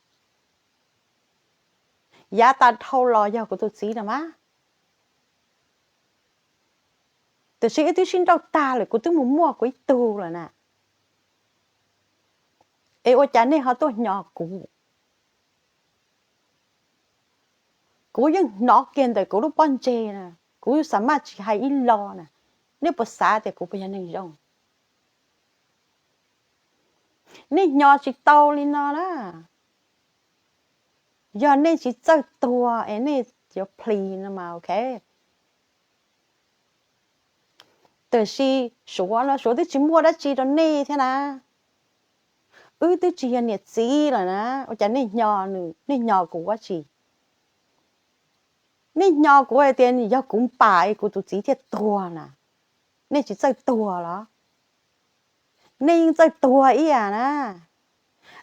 Yav tas dhau los yog kuv tus txiv no mas. Tiam sis wb twb sib nrauj tag lawm, kuv twb mus muaj kuv ib tug lawm na. Es ua cas nej ho tuaj hnyo kuv? Kuv yeej hnov kiag ntawm kuv lub pob ntseg na, kuv xa maj tsis hais ib lo na. Nej puas xav tias kuv puas yog neeg zoo? Nej hnyo tsis tau li no na. Yog nej tsis txawj tuag es nej yuav plhis no mas ok. Tiam sis Suav no Suav twb tsis muaj dab tsi rau nej thiab na. Wb twb tsis yog niam txiv lawm na, ua cas nej hnyo, nej hnyo kuv dab tsi? Nej hnyo kuv hais tias yog kuv npam es kuv tus txiv thiaj tuag na. Nej tsis txawj tuag los? Nej yeej txawj tuag ib yam na.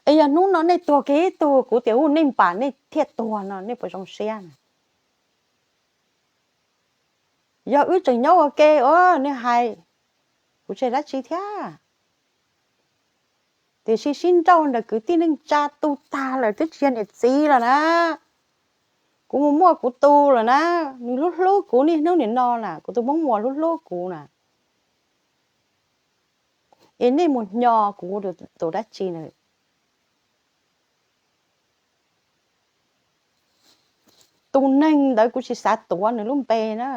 Es yog hnub no nej tuag kiag ib tug kuv tias u nej npam nej thiaj tuag no nej puas zoo siab na? Yog wb tseem nyob ua ke os nej hais kuv tsis dab tsi thiab. Tiam sis sib nrauj ntawm kwv tij neej tsa tu tag lawm twb tsis yog niam txiv lawm na. Kuv mus muaj kuv tus lawm na, nws hlub hlub kuv niaj hnub nim no na, kuv tus Hmoob Muas hlub hlub kuv na. Es nej mus hnyo kuv tus dab tsi na? Tus neeg ntawd kuv tsis xav tuav nws lub npe na.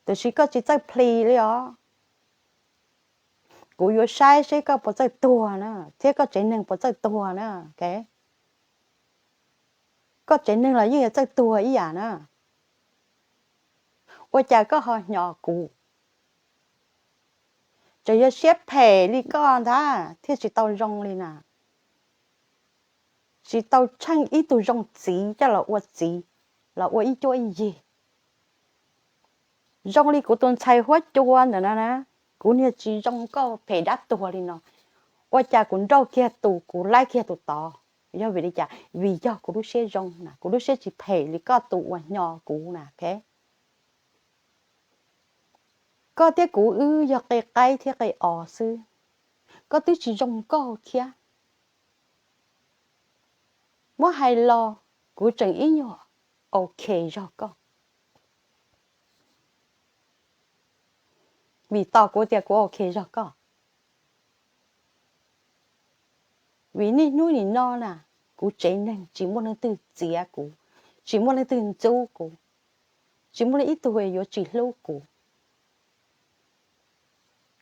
Tiam sis koj tsis txawj plhis li os. Kuv yuav saib seb koj puas txawj tuag na, thiab koj tsev neeg puas txawj tuag na. Koj tsev neeg los yeej yuav txawj tuag ib yam na. Ua cas koj ho hnyo kuv? Tseem yog siab phem li koj ntag thiaj tsis tau zoo li na. Tsis tau tsheej ib tug zoo txiv coj los ua txiv, los ua ib cuab ib yig. Zoo li kuv tus ntxhais huab cua ntawm no na, Kuv niag tsis zoo koj phem dab tuag li no, ua cas kuv nrauj kiag tus kuv laib kiag tus tod? Yog vim li cas? Vim yog kuv lub siab zoo na, kuv lub siab tsis phem li koj tus uas hnyos kuv na. Koj thiab kuv wb yog qe qaib thiab qe os xwb, koj twb tsis zoo nkauj thiab. Muab hais los kuv tseem ib nyuag ok zog koj, vim tos kuv tias kuv ok zog koj. Vim niaj hnub nim no na, kuv tsev neeg tsis muaj leej twg txiav kuv, tsis muaj leej twg ntxub kuv, tsis muaj leej ib tug yuav tsis hlub kuv.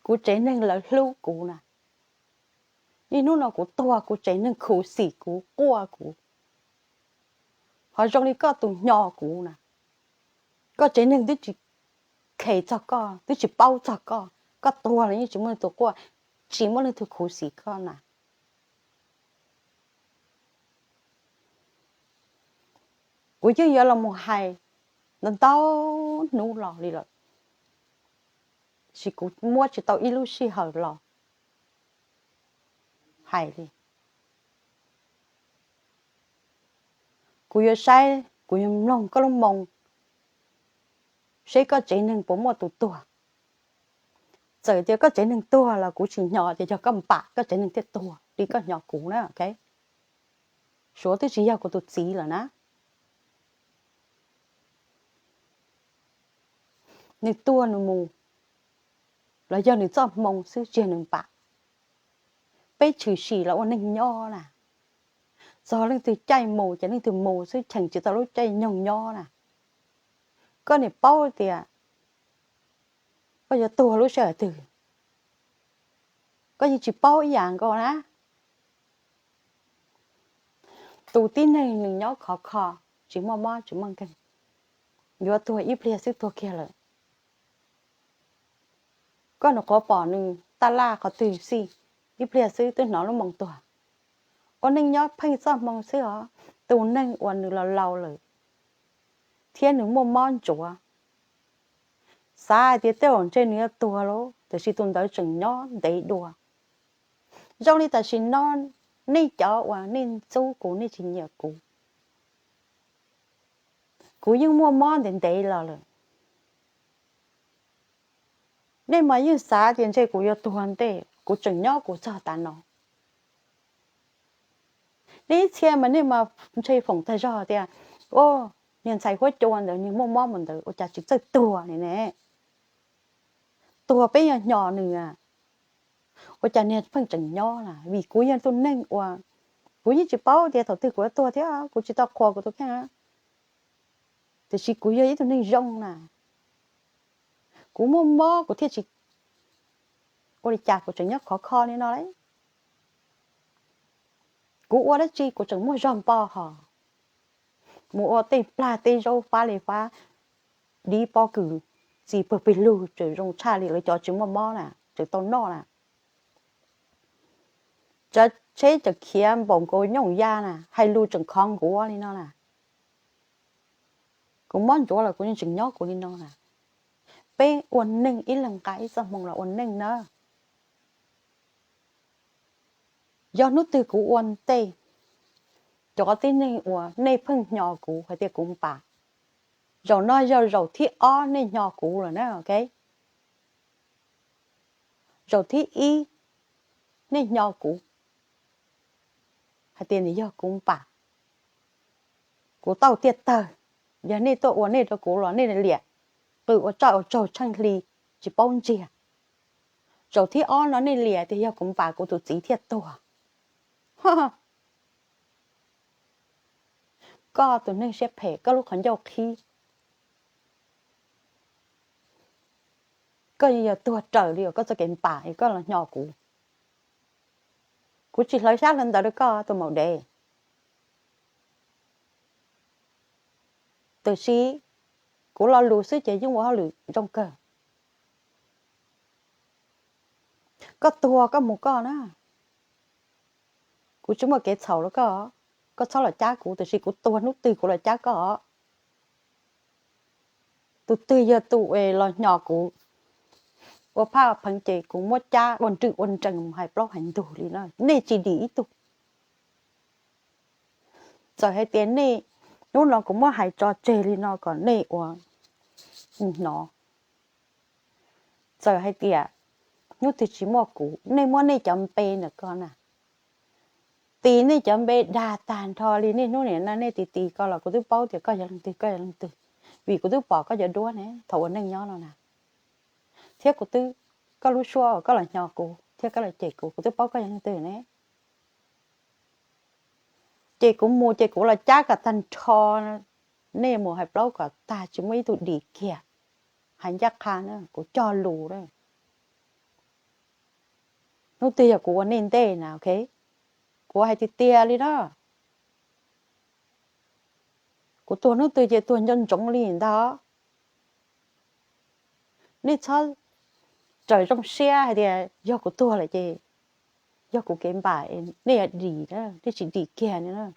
Kuv tsev neeg lawv hlub kuv na. Niaj hnub no kuv tuag kuv tsev neeg khuv xim kuv quaj kuv. Ho zoo li koj tus hnyos kuv na, koj tsev neeg twb tsis khes txog koj, twb tsis paub txog koj, koj tuag los yeej tsis muaj leej twg quaj, tsis muaj leej twg khuv xim koj na. Kuv yeej yuav los mus hais ntau ntau hnub los li lawm, tab sis kuv muab tsis tau ib lub sij hawm los hais li. Kuv yuav saib, kuv yuav mloog koj lub moo, saib koj tsev neeg puas muaj tus tuag. Txawm tias koj tsev neeg tuag los kuv tsis hnyos tias yog koj npam koj tsev neeg thiaj tuag li koj hnyos kuv na. Suav twb tsis yog kuv tus txiv lawm na. Nws tuag nws mus los yog nws txoj hmoo xwb, tsis yog nws npam. Peb tshwm sim los ua neeg nyob na, txog leej twg caij mus ces leej twg mus xwb, cheem tsis tau lub caij nyoog nyob na. Koj niam paub tias koj yuav tuag lub sij hawm twg, koj yeej tsis paub ib yam nkaus na. Tus tib neeg nws nyob khov kho, tsis muaj mob tsis muaj nkeeg, yuav tuag ib pliag xwb tuag kiag lawm. Koj nyuam qhuav pom nws taj laj qhov twg xij, ib pliag xwb twb hnov lub moo tuag. Ua neej nyob pheej txoj hmoo xwb os. Tus neeg uas nws laus laus lawm thiab nws muaj mob ntsuav, xav hais tias tej zaum ntshe nws yuav tuag lauj, tiam sis tus ntawd tseem nyob ntev dua. Zoo li tam sim no nej cov uas nej ntxub kuv, nej tsis nyiam kuv, kuv yeej muaj mob ntev ntev los lawm. Nej mas yeej xav tias ntshe kuv yuav tuag ntej, kuv tseem nyob kuv txog tav no. Nej ib txhia mas nej mas ntshe foom tag zog tias, o, niag ntxhais huab cua ntawd niag muaj mob mus ntawd ua cas tsis txawj tuag li ne. Tuag peb yog hnyos nws, ua cas niag pheej tseem nyob na. Vim kuv yog tus neeg uas kuv yeej tsis paub tias thaum twg kuv yuav tuag thiab kuv tsis tau qhuas kuv tus kheej, tiam sis kuv yog ib tug neeg zoo na. Kuv muaj mob kuv thiaj tsis, ua li cas kuv tseem nyob khov kho li no lauj. Kuv ua dab tsi kuv tseem muaj zog npo hos. Mus ua tej plag tej zaub fab li fab, dib pob kws txi pawg pig lug tseem zoo tshaj li lawv cov tsis muaj mob na, tseem tau noj na. Tsav tsheb tseem khiav npaum nkaus nyooj ya na, hais lus tseem khov nkuav li no na. Kuv mob ntsuav los kuv yeej tseem nyob kuv li no na. Peb ua neeg ib leeg nqa ib txoj hmoo los ua neej na. Yog hnub twg kuv ua ntej, cov tib neeg uas nej pheej hnyos kuv hais tias kuv npam, zaum no yog zaum thib ob nej hnyos kuv lawm na, ok? Zaum thib ib nej hnyos kuv hais tias nws yog kuv npam, kuv tau tiaj tawg. Yog nej tuaj ua nej rau kuv los nej liam, qw ua tsaj ua tsaug tsheej hli, tsis paub ntsiag. Zaum thib ob no nej liam tias yog kuv npam kuv tus txiv thiaj tuag. Koj tus neeg siab phem, koj lub qhov ncauj qhib, koj yeej yog tuag raws li uas koj txoj kev npam es koj los hnyos kuv. Kuv tsis hlawv xyab hlawv ntawv rau koj tus maum dev, tiam sis kuv lo lus xwb ces yeej ua hauj lwm zoo kawg. Koj tuag koj mus koj na, kuv tsis muaj kev txhaum rau koj, koj txhob los cab kuv, tiam sis kuv tuag hnub twg kuv los cab koj. Tus twg yog tus es los hnyos kuv, ua phaj pheev ces kuv muab cab ua nrwj ua nrees mus hais plaub hais ntug li no, nej tsis dim ib tug. Txawm hais tias nej, hnub no kuv muab hais tso tseg li no kom nej ua hnov. Txawm hais tias hnub twg tsis muaj kuv, nej muab nej cov npe ntawm ko na, tis nej cov npe dag tag nrho li. Niaj hnub nim no nej tis tis ko los kuv twb paub tias koj yog leej twg, koj yog leej twg, vim kuv twb pom koj cov duab ne thaum ua neej nyob no na, thiab kuv twb, koj lub suab uas koj los hnyos kuv thiab koj los cem kuv, kuv twb paub koj yog leej twg ne. Ces kuv mus ces kuv los cab kom tag nrho, nej mus hais plaub kom tag tsis muaj ib tug dim kiag. Hais ncaj qha na, kuv cog lus na. Hnub twg yog kuv ua nej ntej na, ok, kuv hais tiag tiag li na. Kuv tuag hnub twg ces tuag nco ntsoov li ntag. Nej txhob raws zoo siab hais tias yog kuv tuag lawm ces yog kuv kev npam, nej yuav dim, nej tsis dim kiag li na.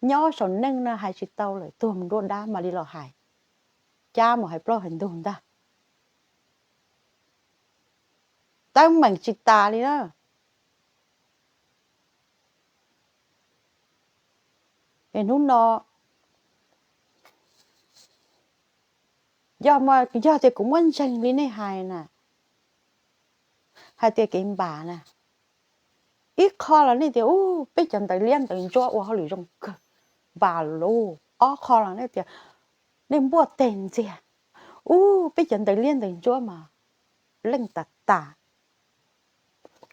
Nyob saum neej no hais tsis tau lawm, tuag mus nruab dab mam li los hais, cab mus hais plaub hais ntug ntag. Teeb meem tsis tas li na. Es hnub no yog, yog tias kuv muab ntseeg li nej hais na, hais tias kev npam na, ib qho los nej tias u, peb cov ntawv liab ntawv ntsuab ua hauj lwm zoo kawg, npam lauj. Ob qho los nej tias nej npuaj teg ntxiag, u, peb cov ntawv liab ntawv ntsuab mas leej tas tas.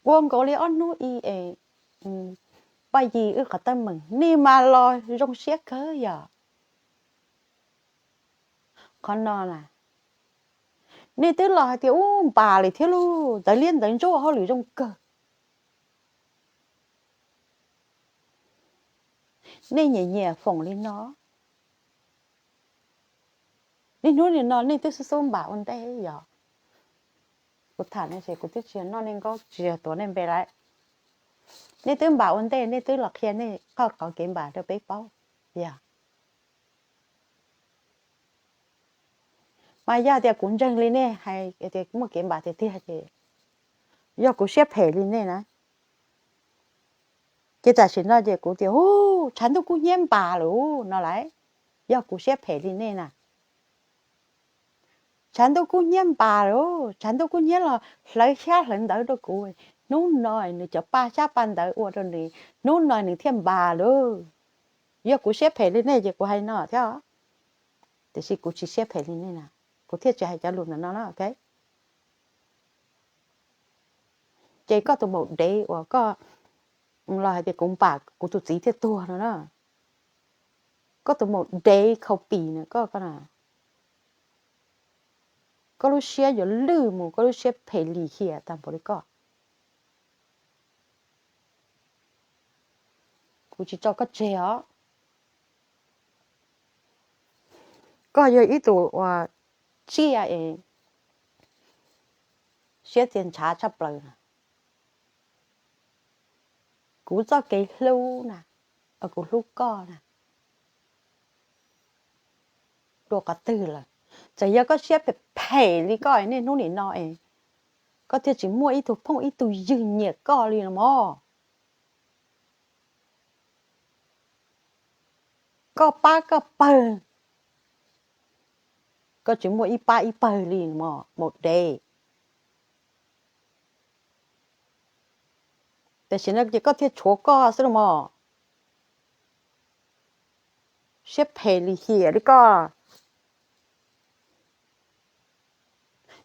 Ua nkaus li ob hnub i es Paj Yis wb qhov teeb meem nej mas los zoo siab kawg yom. Qhov no na, nej twb los hais tias u, npam lawm thiab lauj, ntawv liab ntawv ntsuab ua hauj lwm zoo kawg. Nej nyiam nyiam foom li no, niaj hnub nim no nej twb xub xub npam ua ntej yom. Kuv tham no ces kuv twb tsis yog noj nej nkaub, tsis yog tuav nej npe lawm. Nej twb npam ua ntej, nej twb los qhia nej qoj qhov kev npam rau peb paub yom. Mas yog tias kuv ntseeg li nej hais tias muaj kev npam tiag tiag ces yog kuv siab phem li nej na. Ces tam sim no ces kuv tias u, tshav ntuj kub hnyiab npam lawm no lawm, yog kuv siab phem li nej na. Tshav ntuj kub hnyiab npam lawm, tshav ntuj kub hnyiab los hlawv xyab hlawv ntawv rau kuv. Hnub no nws cov paj xyab paj ntawv ua rau nws, hnub no nws thiaj npam lawm. Yog kuv siab phem li nej ces kuv hais no thiab, tiam sis kuv tsis siab phem li nej na, kuv thiaj tsis hais cov lus ntawm no na, ok. Ces koj tus maum dev uas koj los hais tias kuv npam kuv tus txiv thiaj tuag no na, koj tus maum dev khau pis na koj, koj lub siab yuav lwj mus, koj lub siab phem lim hiam tag npaum li koj. Kuv tsis tso koj tseg os. Koj yog ib tug uas tsiaj es siab txias ntshav tshaj plaws na. Kuv txoj kev hlub na, kuv hlub koj na, dua qhov twg lawm? Txawm yog koj siab phem phem li koj niaj hnub nim no es koj thiaj tsis muaj ib tug phooj ib tug ywg nyiam koj li los mas. Koj pab koj pawg, koj tsis muaj ib pab ib pawg li mas maum dev. Tam sim no ces koj thiaj tshuav koj xwb los mas. Siab phem lim hiam li koj.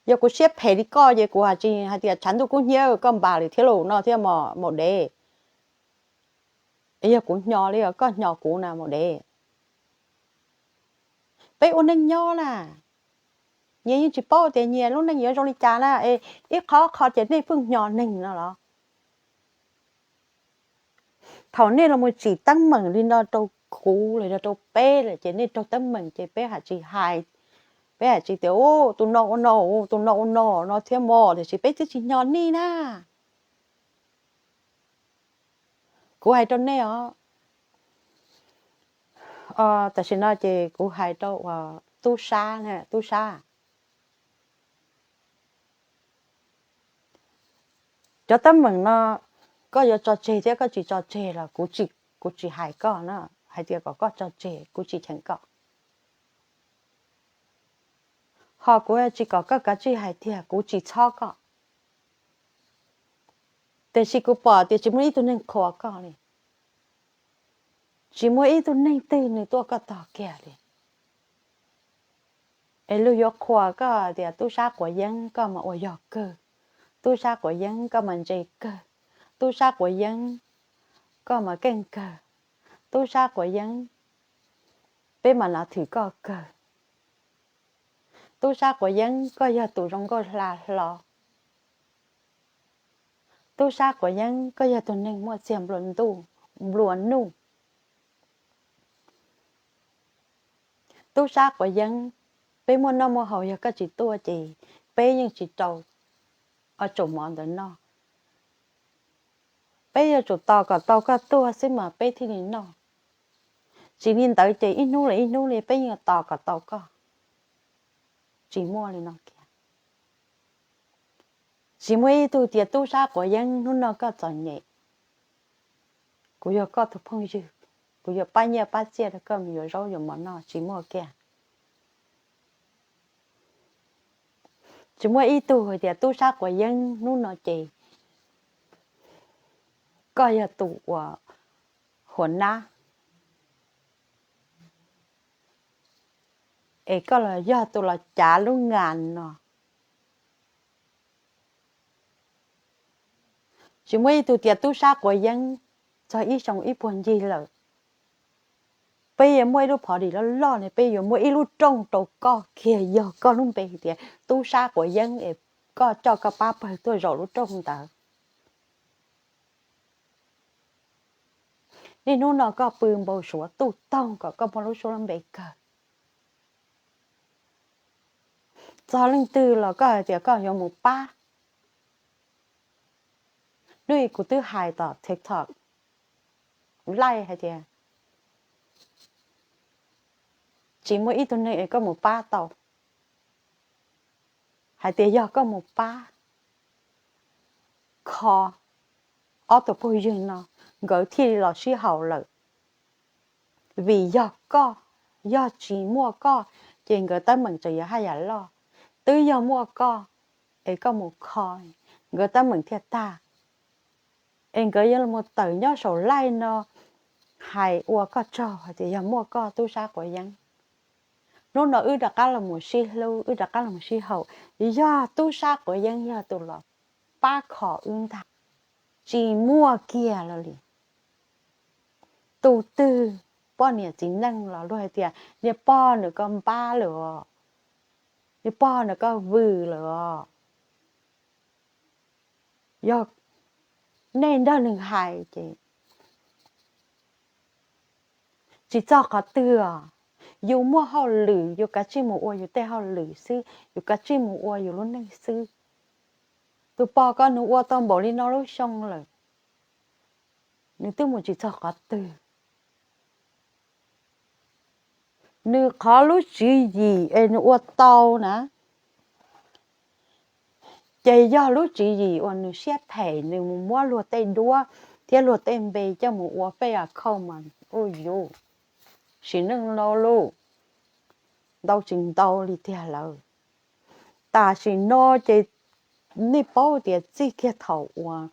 Yog kuv siab phem li koj ces kuv hais tsis hais tias tshav ntuj kub hnyiab koj npam lawm thiab los no thiab mas maum dev. Es yog kuv hnyos li os, koj hnyos kuv na maum dev. Peb ua neej nyob na, nyias yeej tsis paub tias nyias lub neej yuav zoo li cas na, es ib qho qho ces nej pheej hnyos neeg no los. Thaum nej los mus tsim teeb meem li no rau kuv los yog rau peb lawm ces nej raug teeb meem ces peb hais tsis hais, peb hais tsis tias tus no ua no, tus no ua no no thiab mog, tiam sis peb twb tsis hnyos nej na. Kuv hais rau nej os, tam sim no ces kuv hais rau uas tub sab, tub sab, Cov teeb meem no koj yuav tso tseg thiab koj tsis tso tseg los kuv tsis hais koj na, hais tias kom koj tso tseg kuv tsis cheem koj. Ho kuv tsis kom koj kav tsij hais tiag, kuv tsis txhob koj. Tiam sis kuv pom tias tsis muaj ib tug neeg qhuas koj li, tsis muaj ib tug neeg twg nws tuaj koj tog kiag li. Es luag yuav qhuas koj tias tub sab quav yeeb koj mas ua yog kawg, tub sab quav yeeb koj mas ntse kawg, tub sab quav yeeb koj mas keej kawg, tub sab quav yeeb peb mas nav thwm koj kawg, tub sab quav yeeb koj yog tus zoo nkauj hla hlo, tub sab quav yeeb koj yog tus neeg muaj txiag nplua nuj. Tub sab quav yeeb, peb muaj noj muaj haus, yog koj tsis tuaj ces peb yeej tsis rau ob tsoom mov ntawd noj. Peb yuav tsum tos kom tau koj tuaj xwb mas peb thiaj li noj. Tsis li ntawd ces ib hnub los ib hnub li peb yeej tos kom tau koj. Tsis muaj li no kiag. Tsis muaj ib tug tias tub sab quav yeeb hnub no koj txom nyem, kuv yog koj tus phooj ywg, kuv yuav pab nyiaj pab txiaj rau koj mus yuav zaub yuav mov noj, tsis muaj kiag. Tsis muaj ib tug hais tias tub sab quav yeeb hnub no ces koj yog tus uas huam nab es koj los yog tus los cav lub nga no. Tsis muaj ib tug tias tub sab quav yeeb txog ib xyoo ib puag ncig lawm, peb yuav muaj ib lub phov dim loj loj ne, peb yuav muaj ib lub rooj rau koj kiag, yog koj lub npe hais tias tub sab quav yeeb es koj coj koj pab pawg tuaj zaum lub rooj ntawd. Niaj hnub no koj pw npau suav tuj taug kom koj muaj lub suab lub npe kawg. Txog leej twg los koj hais tias koj yuav mus pab. Hnub ib kuv twb hais tom TikTok, kuv laij hais tias tsis muaj ib tug neeg es koj mus pab tau. Hais tias yog koj mus pab kho ob tug phooj ywg no, nkawd thiaj li los sib haum lawm. Vim yog koj, yog tsis muaj koj ces nkawd teeb meem tseem yuav haj yam loj. Twb yog muaj koj es koj mus kho, nkawd teeb meem thiaj tag. Es nkawd yuav los tawm nyob saum laij no hais ua koj tsaug hais tias yog muaj koj tub sab quav yeeb, hnub no wb rov qab los mus sib hlub, wb rov qab los mus sib haum. Yog tub sab quav yeeb yog tus los pab kho wb ntag, tsis muaj kiag lawm li. Tus twg poj niam txiv neej los luag hais tias niag pog nws koj npab lawm os, niag pog nws koj vwm lawm os. Yog nej nrog nws hais ces tsis txog qhov twg os. Yus muaj hauj lwm yus kav tsij mus ua yus tej hauj lwm xwb, yus kav tsij mus ua yus lub neej xwb. Tus pog ko nws ua tau npaum li no lub xyoo lawm, nws twb mus tsis txog qhov twg. Nws qhov lub tswv yim es nws ua tau na, ces yog lub tswv yim uas nws siab phem, nws mus muab luag tej duab thiab luag tej npe coj mus ua fake account mas u yus, sim neej no lauj, ntau tsis ntau li tiag lawm. Tam sim no ces nej paub tias txij kiag thaum uas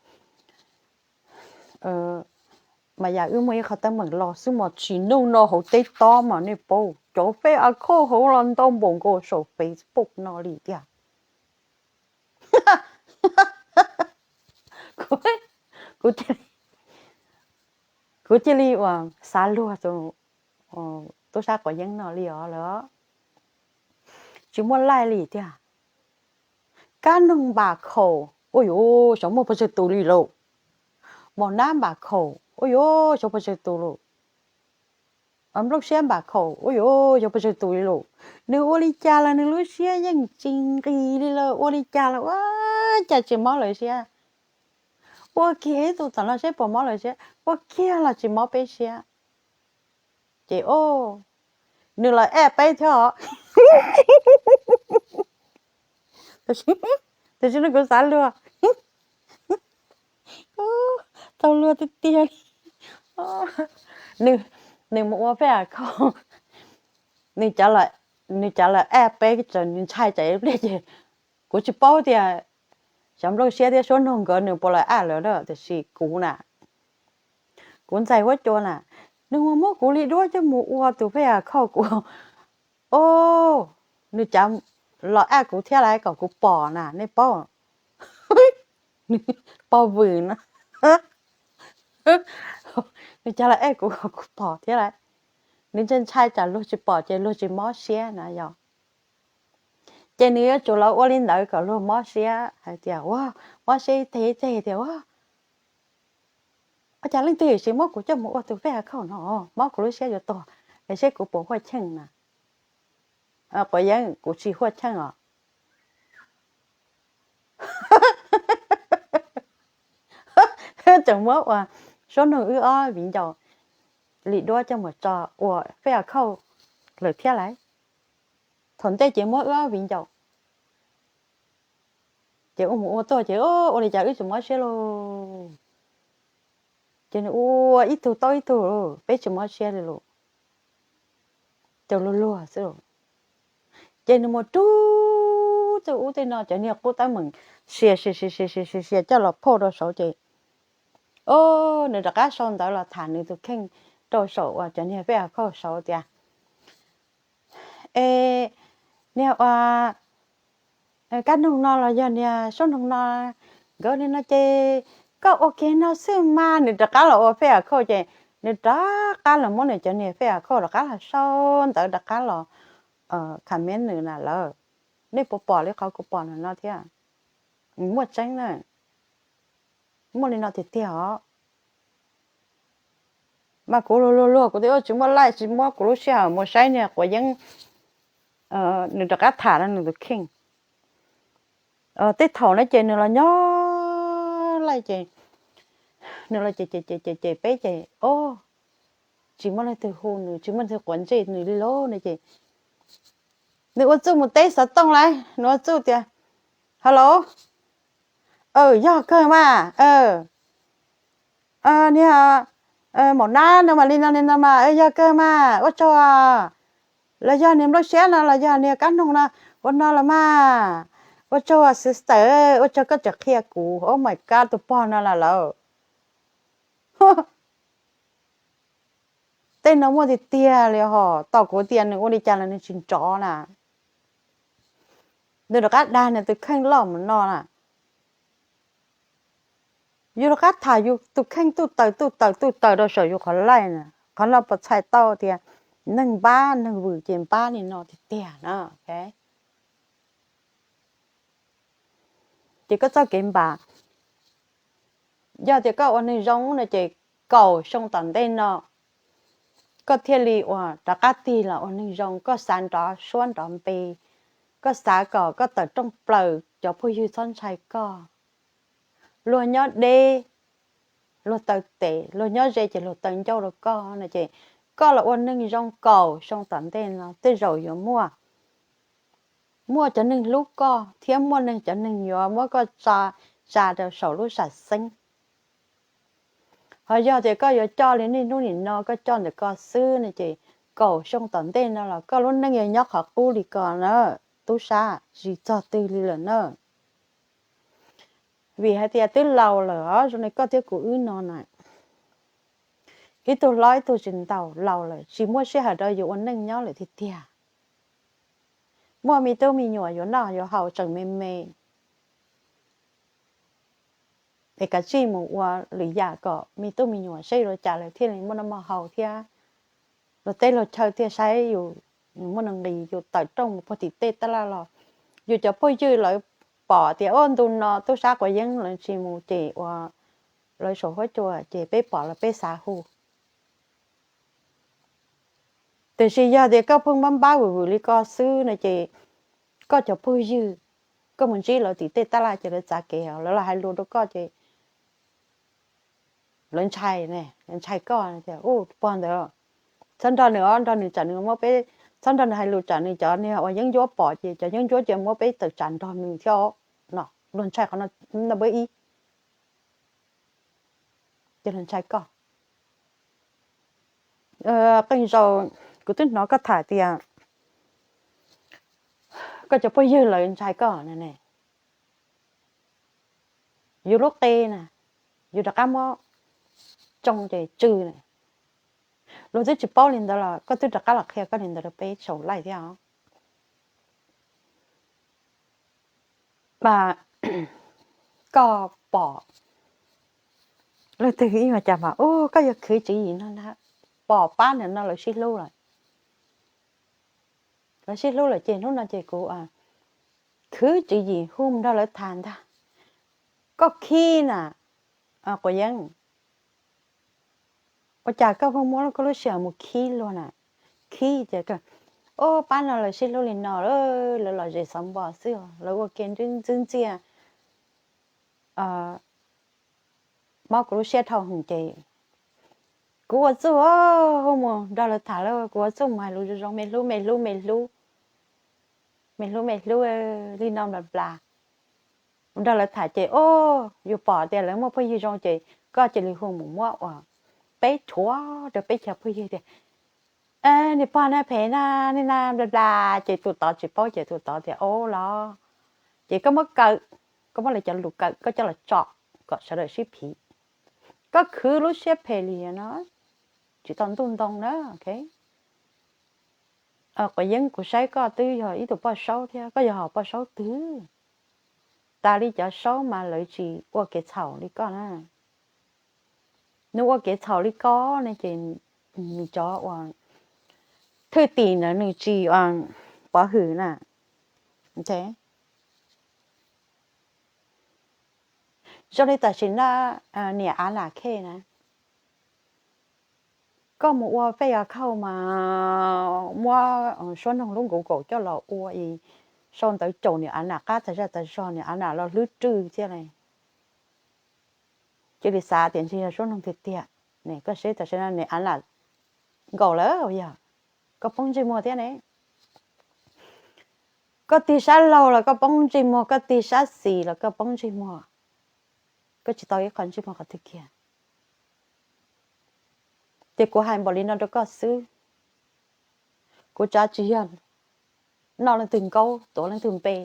mas yam wb muaj ib qho teeb meem los xwb mas tsim neej no hauv teb tob mas nej paub cov fake account hauv los ntau npaum nkaus saum Facebook no li tiag. Kuv cia li uas xav luag tus tub sab quav yeeb no li os lawm. Tsis muaj laij li tiag. Kab noog npam khaum, ua yuav xyov muaj pes tsawg tus li lauj. Mos nab npam khaum, ua yuav xyov pes tsawg tus lauj. Nplooj siab npam khaum, ua yuav xyov pes tsawg tus li lauj. Nws ua li cas los nws lub siab yeej tsis nqis li lawm, ua li cas los ua cas tsis mob lawv siab. Ua kiag ib tug tom no seb puas mob lawv siab, ua kiag los tsis mob peb siab. Ces o, nws los ej peb thiab os. Tiam sis no kuv xav luag, tiag tiag li. Nws, nws mus ua fej a khauj, nws cav los, nws cav los aj peb, nws ntshai tsam ib pliag ces kuv tsis paub tias xyov Nplooj Siab thiab Suab Noog nkawd nws puas los aj lawm na, tiam sis kuv na, kuv ntxais huab cua na, nws mus muab kuv li duab coj mus ua tus fej a khauj kuv. O, nws cav los aj kuv thiab lawm kom kuv pom na, nej paub, pog vwm na. Nws cav los aj kuv kom kuv pom thiab lawm. Nws ntshai ntshai tsam luag tsis pom ces luag tsis mob siab na yog. Ces nws yuav tsum los ua li ntawd kom luag mob siab hais tias, mob siab ib teg ib teg tias, ua cas leej twg yuav sis muab kuv coj mus ua tus fej a khauj no, mob kuv lub siab yuav tuag, es seb kuv puas huaj cheej na. Quav Yeeb, kuv tsis huaj cheej os. Tseem muab ua Suab Noog wb ob viv ncaus li duab coj mus tso ua fej a khauj lawm thiab lawm. Thaum ntej ces muab wb ob viv ncaus, ces ua mus ua tuaj ces ua li cas wb tsis mob siab lauj. Ces nws ua ib tug tau ib tug, peb tsis mob siab li lawm, ces luag luag xwb. Ces nws mus rub tej ub tej no, cov niag qub teeb meem sia sia sia sia sia sia coj los phauj rau saud ces, o, nws rov qab sau ntawv los tham nws tus kheej rau saum uas cov niag fej a khauj saud tias, e, niag ua Kab Noog no los yog niag Suab Noog no, nkawd li no ces koj ua kiag no xwb mas. Nws rov qab los ua fej a khauj ces nws rov qab los muab nws cov niag fej a khauj rov qab los sau ntawv rov qab los comment nws na lawm. Nej puas pom li qhov kuv pom no thiab? Muaj tseeb na, muaj li no tiag tiag os. Mas kuv luag luag luag kuv twb tsis muaj laij tsis muab kuv lub sij hawm mus saib niag Quav Yeeb nws rov qab tham rau nws tus kheej. Tej thaum no ces nws los nyob laij ces nws los ces ces ces ces peb ces o, tsis muaj leej twg hu nws, tsis muaj leej twg quav ntsej nws li lauj no ces nws ua txuj mus teb xov tooj lawm, nws ua txuj tias, hello, yog kawg mas, niag Maum Nab no mas li no li no mas, yog kawg mas, ua tsaug. Los yog niag Nplooj Siab no los yog niag Kab Noog no, ua no los mas, ua tsaug sister, ua tsaug koj tseem qhia kuv, oh my god, tus pog no los lawm. Tej no muaj tiag tiag li hos, tos kuv tias nws ua li cas los nws tsis nrov na. Nws rov qab dag nws tus kheej loj mus no na. Yus rov qab tham yus tus kheej tuj taws tuj taws tuj taws rau saum yus qhov laij na. Qhov no puas txhais tau tias neeg npab neeg vwm ces npab li no tiag tiag na. Ces koj txoj kev npam, yog tias koj ua neeg zoo no ces kaum xyoo tom ntej no koj thiaj li uas rov qab tig los ua neeg zoo, koj xav nrov suab nrov npe, koj xav kom koj tawm rooj plaws cov phooj ywg txhob ntshai koj. Luag nyob deb, luag taw tes, luag nyob ze ces luag taw ncauj rau koj no ces koj los ua neeg zoo kaum xyoo tom ntej no tej zaum yuav muaj, muaj cov neeg hlub koj thiab muaj neeg, cov neeg yuav muab koj tsa rau saum lub sam xeeb. Ho yog tias koj yuav coj li niaj hnub nim no koj coj ntawm ko xwb no ces kaum xyoo tom ntej no los koj lub neej yuav nyob qhov qub li ko na, tub sab, tsis txog twg li lawm na. Vim hais tias twb laus lawm os, zoo li koj thiab kuv wb no na, ib tug hlob ib tug tsis ntaus, laus lawm tsis muaj sij hawm rau yus ua neej nyob lawm tiag tiag. Muaj me tub me nyuam yuav noj yuav haus tseem me me, es kav tsij mus ua lwm yam kom me tub me nyuam seb yuav ua cas lawv thiaj li muaj noj muaj haus thiab luag teb luag chaw thiaj saib yus muaj nqis, yus tawm rooj mus puag tim tej tab laj los yus cov phooj ywg lawv pom tias o ntu no tub sab Quav Yeeb lawv tsis mus ces ua lawv saum huab cua ces peb pom los peb xav hu. Tiam sis yog tias koj pheej npab npab vwm vwm li ko xwb no ces koj cov phooj ywg, koj mus ntsib lawv tim tej tab laj ces lawv txav kev, lawv los hais lus rau koj ces lawv ntshai, lawv ntshai koj tias u pog ntawd, txhob nrog nws os, nrog nws tsam nws muab peb, txhob nrog nws hais lus tsam nws cov niag uas yeeb ncuab pom ces cov yeeb ncuab ces muab peb tawm tsam nrog nws thiab os. No luag ntshai qhov no, no npawb ib. ces lawv ntshai koj. Qee zaus kuv twb hnov koj tham tias koj cov phooj ywg lawv ntshai koj na ne. Yus lub qe na, yus rov qab muab tsoo ces tsw na. Luag twb tsis paub li ntawd los koj twb rov qab los qhia koj li ntawd rau peb saum live thiab os. Mas koj pom leej twg ib yam cas mas ub koj yuav khwv tswv yim no na, pom pab ntawm no lawv sib hlub lawm. Lawv sib hlub lawm ces hnub no ces kuv khwv tswv yim hu mus nrog lawv tham ntag. Koj khib na, Quav Yeeb, ua cas koj pheej muab koj lub sij hawm mus khib luag na? Khib ces, ub pab no lawv sib hlub li no, lawv lom zem xov npo xwb, lawv ua ke ntxwb ntxiaj, mob kuv lub siab dhau heev ces kuv ua txuj hu mus nrog lawv tham lawm, kuv ua txuj mus hais lus zoo zoo, me hlub me hlub me hlub, me hlub me hlub li no nplas nplas. Mus nrog lawv tham ces, o, yus pom tias lawv muaj phooj ywg zoo ces koj cia li hu mus muab ua peb rhuav rau peb cov phooj ywg tias, niam pog na phem na, ni na nplas nplas, ces tus tod tsis paub ces tus tod tias, o los. Ces koj muab kaw, koj muab lawv cov lus kaw koj coj los tso kom sawv daws sib phiv. Koj khwv lub siab phem li no tsis tau ntuj ntoo na, ok. Quav Yeeb, kuv saib koj twb yog ib tug poj saub thiab, koj yog hom poj saub twg tas li cov saub mas lawv tsis ua kev txhaum li koj na. Nws ua kev txhaum li koj ne ces nws cov uas thwj tim ntawd nws tsis pov hwm na. Zoo li tam sim no niam Av Nam Khej na, koj mus ua fej a khauj mas muab suab noog lub Google coj los ua es sau ntawv caum niam Av Nam qab tas zaj tas zog, niam Av Nam los hlwb rwj thiab ne. Cia li xav tias ntshe yog suab noog tiag tiag ne. Koj seb tam sim no niam Av Nam nkaum lawm yog koj poob ntsej muag thiab ne. Koj tig sab laug los koj poob ntsej muag, koj tig sab xis los koj poob ntsej muag, koj tsis tau ib qho ntsej muag qhov twg kiag. Ces kuv hais npaum li no rau koj xwb. Kuv tsav tsis yog noj leej twg nkaub tuav leej twg npe,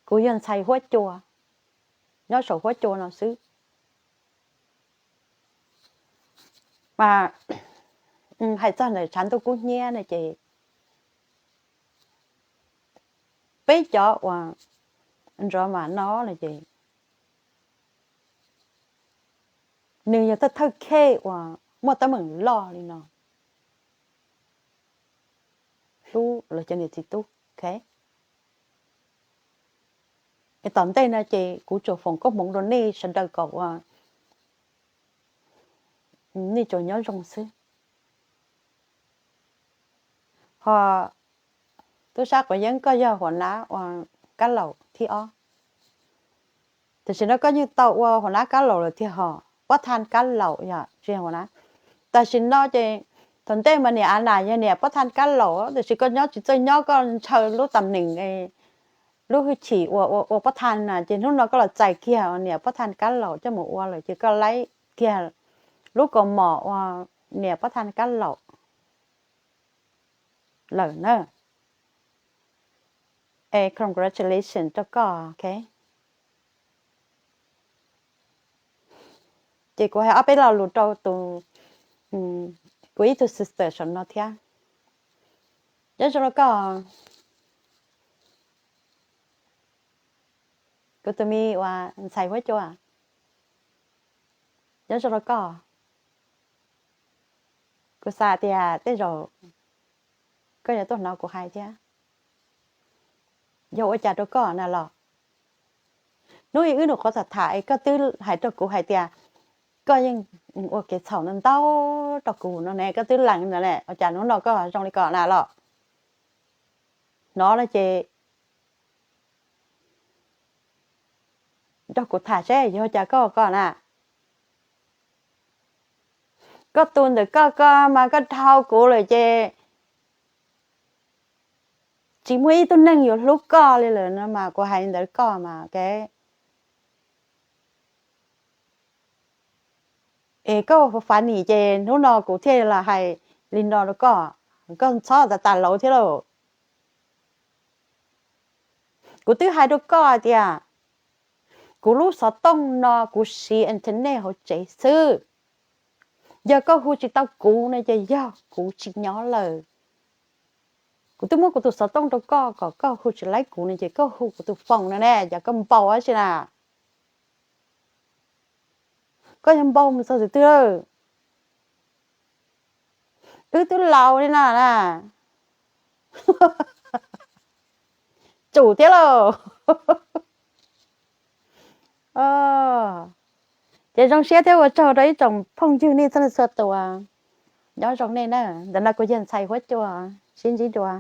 kuv yog ntxhais huab cua nyob saum huab cua no xwb. Mas hais txog ntawm tshav ntuj kub hnyiab no ces peb cov uas nrov mas no no ces nws yog thawj thawj khej uas muaj teeb meem loj li no hlub lawv cov niam txiv tub, ok. Es tom ntej no ces kuv tsuas foom koob hmoov rau nej sawv daws kom uas nej tsuas nyob zoo xwb. Ho tub sab Quav Yeeb, koj yog huam nab ua kab laum thib ob. Tam sim no koj yeej tau ua huam nab kab laum lawm tiag hos, pob thaj kab laum yog tsis yog huam nab. Tam sim no ces thaum ntej mas niam Av Nam yog niam pob thaj kab laum, tiam sis koj nyob tsis txawj nyob, koj ntshaw lub tam neem, lub hwj chim ua ua pob thaj na, ces hnub no koj los txais kiag niam pob thaj kab laum coj mus ua lawm ces koj laib kiag lub kaus mom ua niam pob thaj kab laum lawm na. Es congratulations rau koj, ok. Ces kuv hais ob peb lo lus rau tus, kuv ib tug sister saum no thiab. Nyob zoo rau koj, kuv tus me uas ntxhais huab cua, nyob zoo rau koj. Kuv xav tias tej zaum koj yuav tuaj hnov kuv hais thiab. Yog ua cas rau koj na los? Hnub ib wb nyuam qhuav tham tham es koj twb hais rau kuv hais tias koj yeej ua kev txhaum no ntau rau kuv no ne, koj twb lees ntawd ne, ua cas hnub no koj zoo li ko na los? Hnov no ces nrog kuv tham seb yog cas koj ko na. Koj tus ntawm koj ko mas koj dhau kuv lawm ces tsis muaj ib tug neeg yuav hlub koj li lawm no mas, kuv hais ntawd koj mas, ok. Es koj funny ces hnub no kuv thiaj los hais li no rau koj, koj ntxhob tas tas lauv thiab lauj. Kuv twb hais rau koj hais tias kuv lub xov tooj no kuv siv internet hauv tsev xwb. Yog koj hu tsis tau kuv no ces yog kuv tsis nyob lawm. Kuv twb muab kuv tus xov tooj rau koj kom koj hu tsis laib kuv no ces koj hu kuv tus phone no ne, yog koj npau dab tsi na. Koj yog npau mus txog twg twg lawm? Wb twb laus li na na. Tsum thiab lauj. Ces zoo siab thiab ua tsaug rau ib tsoom phooj ywg nej txhua leej txhua tus. Nyob zoo nej na, ntawm no kuv yog ntxhais huab cua, sib ntsib dua.